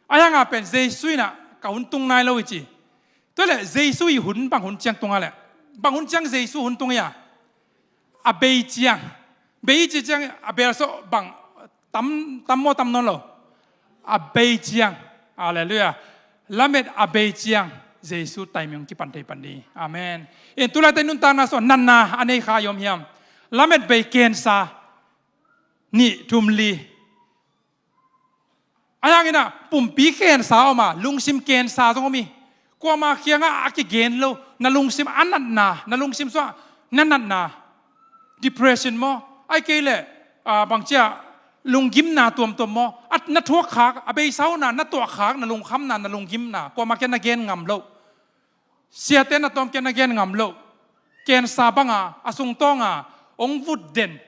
A hiangah pen Jesu inah ka hun tung nai lo hi ci. Tua leh Jesu i hun bang hun ciang tung a leh, bang hun ciang Jesu hun tung hi a? A bei ciang. Bei i ci ciang a beel sawh bang tam, tam maw, tam nawn lo? A bei ciang. Halleluiah. Lamet a bei ciang Jesu taiming kipan thei pan ding. Amen. In tulaite nuntakna sawh natna a nei kha i om hiam? Lamet bei kensa nih thum li. A hianginah pumpi kensa om a, lungsim kensa zong om hi. Kuama kiangah a kigen lo, na lungsim a natna, na lungsim sungah na natna, depression maw, ahih kei leh, ah, bangcia lunggimna tuamtuam maw, a, na thuakkhak, a beisa uh na, na tuahkhak, na lungkhamna, na lunggimna, kuama kiang na gen ngam loh. Siate na tawm kiang na gen ngam loh. Kensa banga a sungtawnga hong vut den,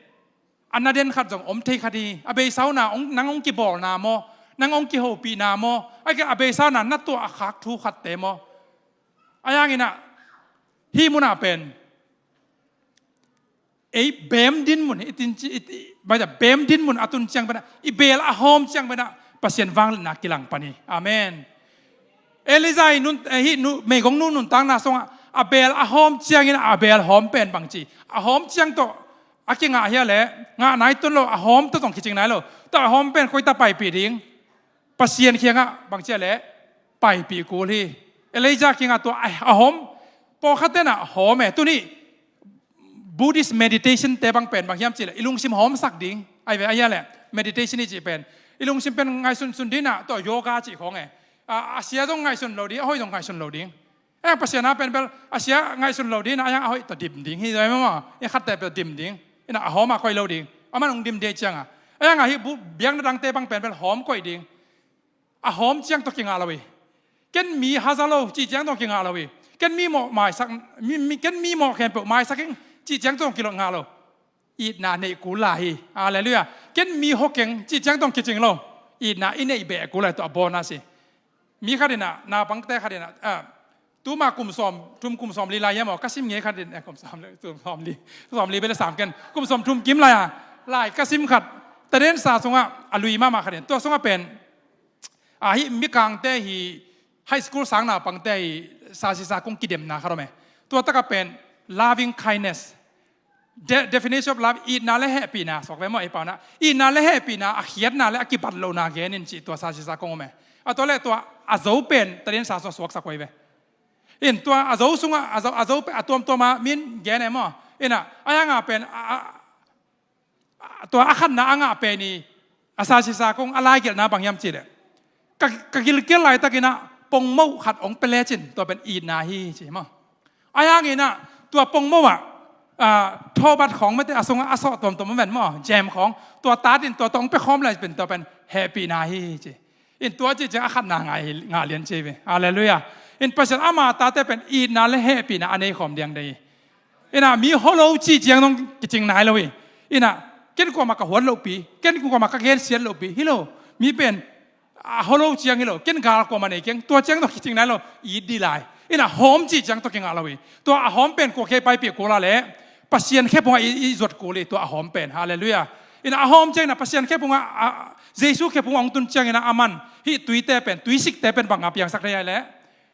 a na den khat zong om thei kha ding hi. A beisa uh na, hong, nang hong kibawlna maw, nang hong kihopihna maw, ahih kei leh a beisa uh na, na tuah a khak thu khatte maw. A hianginah hih munah pen ei beem dinmun, i tin ci, i, i, bai ta beem dinmun a tun ciang pen ah, i beel a hawm ciang pen ah, Pasian vangliatna kilang pan hi. Amen. Elijah i nun, eh, hih nu, meigong nu nuntakna sungah, a beel a hawm ciangin a beel hawm pen bang ci. A hawm ciang tawh a kingah hi a leh, ngah nai tun lo, a hawm tawh zong kicing nai lo. Tua a hawm pen koi ta paipih ding? Pasian kiangah bang ci a leh, paipih kul hi. Elijah kiangah tua a, a hawm, pawlkhat ten ah hawm e, tuni Buddhist meditation te bang pen bang hiam cih leh, i lungsim hawmsak ding. Ai ve, ai a leh, meditation i cih pen, i lungsim pen ngaihsunsun ding ah, tua yoga cih khawng e. A, a sia zong ngaihsun lo ding, a hoih zong ngaihsun lo ding. A yang Pasian a pen bel, a sia ngaihsun lo ding ah, a yang a hoih tawh dim ding hi zong maw. I khatte bel dim ding. Ina a hawm a koi lo ding. Aman hong dim ding ciang a. A yang a hih bu-, biakna dangte bang pen bel hawm koih ding. A hawm ciang tawh kingah lo hi. Ken mi haza lo, cih ciang tawh kingah lo hi. Ken mi mawh maisak, mi, mi, ken mi mawh khempeuh maisak ing, cih ciang tawh kingah lo. Itna neih kul lai hi. Halleluiah. Ken mi hawkeng, cih ciang tawh kicing lo. Itna i neih beh kul lai, tua a bonus hi. Mi khat in ah, naupangte khat in ah, ah, tuma kum sawm thum, kum sawm li lai hiam aw, ka sim ngei khat in, eh, kum sawm li, kum sawm li, sawm li bel sam ken, kum sawm thum kim lai a, lai ka sim khat, Tadensa sungah a lui mahmah khat in, tua sungah pen, a, hih mikangte hi, high school sang naupangte hi, sasisa kong kidemna khat om e. Tua takah pen, loving kindness. De-, definition of love, itna le hehpihna, suak ve maw, ei pau na. Itna le hehpihna, a khiatna le a kibat lohna gen in cih tua sasisa kong om e. A tua le tua, a zo pen, Tadensa sungah suaksak uh hi ve. In tua, a zo sungah, a zo, a zo pen, a tuamtuam a min gen e maw. Ina, a yang a pen, a, a, a, tua a khatna a ngah pen hi, a sasisa kong a laigelhna bang hiam cih leh, ka, ka gilkial laitakin ah pongmoh khat hong pia lecin, tua pen itna hi ci maw. A yang in ah, tua pongmoh ah, ah, thawbat khawng mate a sungah a sawh tuamtuam om ven maw, jam khawng, tua tat in tua tawh hong pia khawm lai pen, tua pen hehpihna hi ci. In tua cih ciang a khatna ngah hi, ngah lian ci ve. Halleluiah. In Pasian ama tate pen itna le hehpihna a nei khawm diang dei hi. Ina mi holo cih ciang dong kicing nai lo hi. Ina ken kuamah ka huat lohpi, ken kuamah ka gensiat lohpi hi lo. Mi pen a holo ciang hi lo, ken gal kuamah nei keng, tua ciang tawh kicing nai lo, it dih lai. Ina hawm cih ciang tawh kingah lo hi. Tua a hawm pen kua khei paipih kul a leh, Pasian khephungah i, i zuat kul hi, tua a hawm pen. Halleluiah. Ina a hawm ciang ina Pasian khephungah, a, Jesu khephungah hong tun ciang ina aman hih tuite pen, tuisikte pen bang a piangsak thei a leh,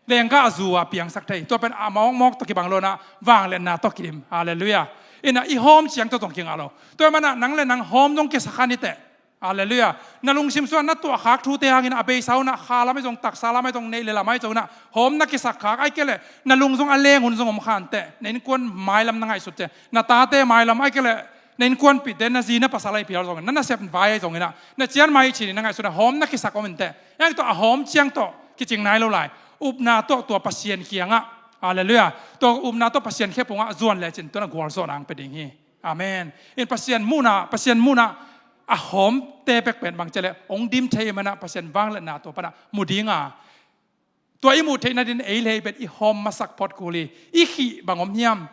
lenggah zu a piangsak thei. Tua pen a mawkmawk tawh kibang lo na, vangliatna tawh kidim. Halleluiah. Ina i hawm ciang tawh zong kingah lo. Tua manah nang le nang hawm zong kisak kha ni teh. Halleluiah. Na lungsim sungah na tuahkhak thute hangin a beisa hunah kha lam ahi zong, taksa lam ahi zong, neih le lam ahi zong inah hawm na kisakkhak, ahih kei leh na lung zong a leng hun zong om kha inteh. Na innkuan mailam na ngaihsut teh, na tate mailam, ahih kei leh na innkuanpihte, na zi na pasal ahi phial zongin, na nasep vai ahi zong inah, na cian mai cin in na ngaihsut a hawm na kisak om inteh. Hih tawh a hawm ciang tawh kicing nai lo lai. Upna tawh tua Pasian kiangah, halleluiah, tua upna tawh Pasian khephungah zuan lecin tua na gualzawhna hong pia ding hi. Amen. In Pasian muhna, Pasian muhna a hawmte pek pen bang ci a leh, hong dim thei manah Pasian vangliatna tua panah mu ding a, tua i muh theih nadin ei le ei pen i hawm masak phot kul hi. I khih bang om hiam?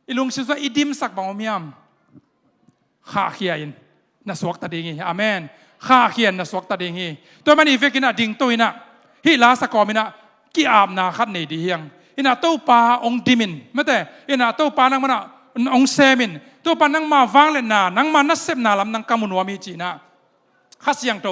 I lungsim sungah i dimsak bang om hiam? Khahkhia in na suakta ding hi. Amen. Khahkhia in na suakta ding hi. Tua man i vekin a dingto inah, hih la sa kawm inah ki-apna khat nei dih hiang. Inah Topa hong dim in, mate, inah Topa nangmah inah hong sem in, Topa nangma vangliatna, nangma nasepna lam nang ka mu nuam hi ci inah Kha Siangtho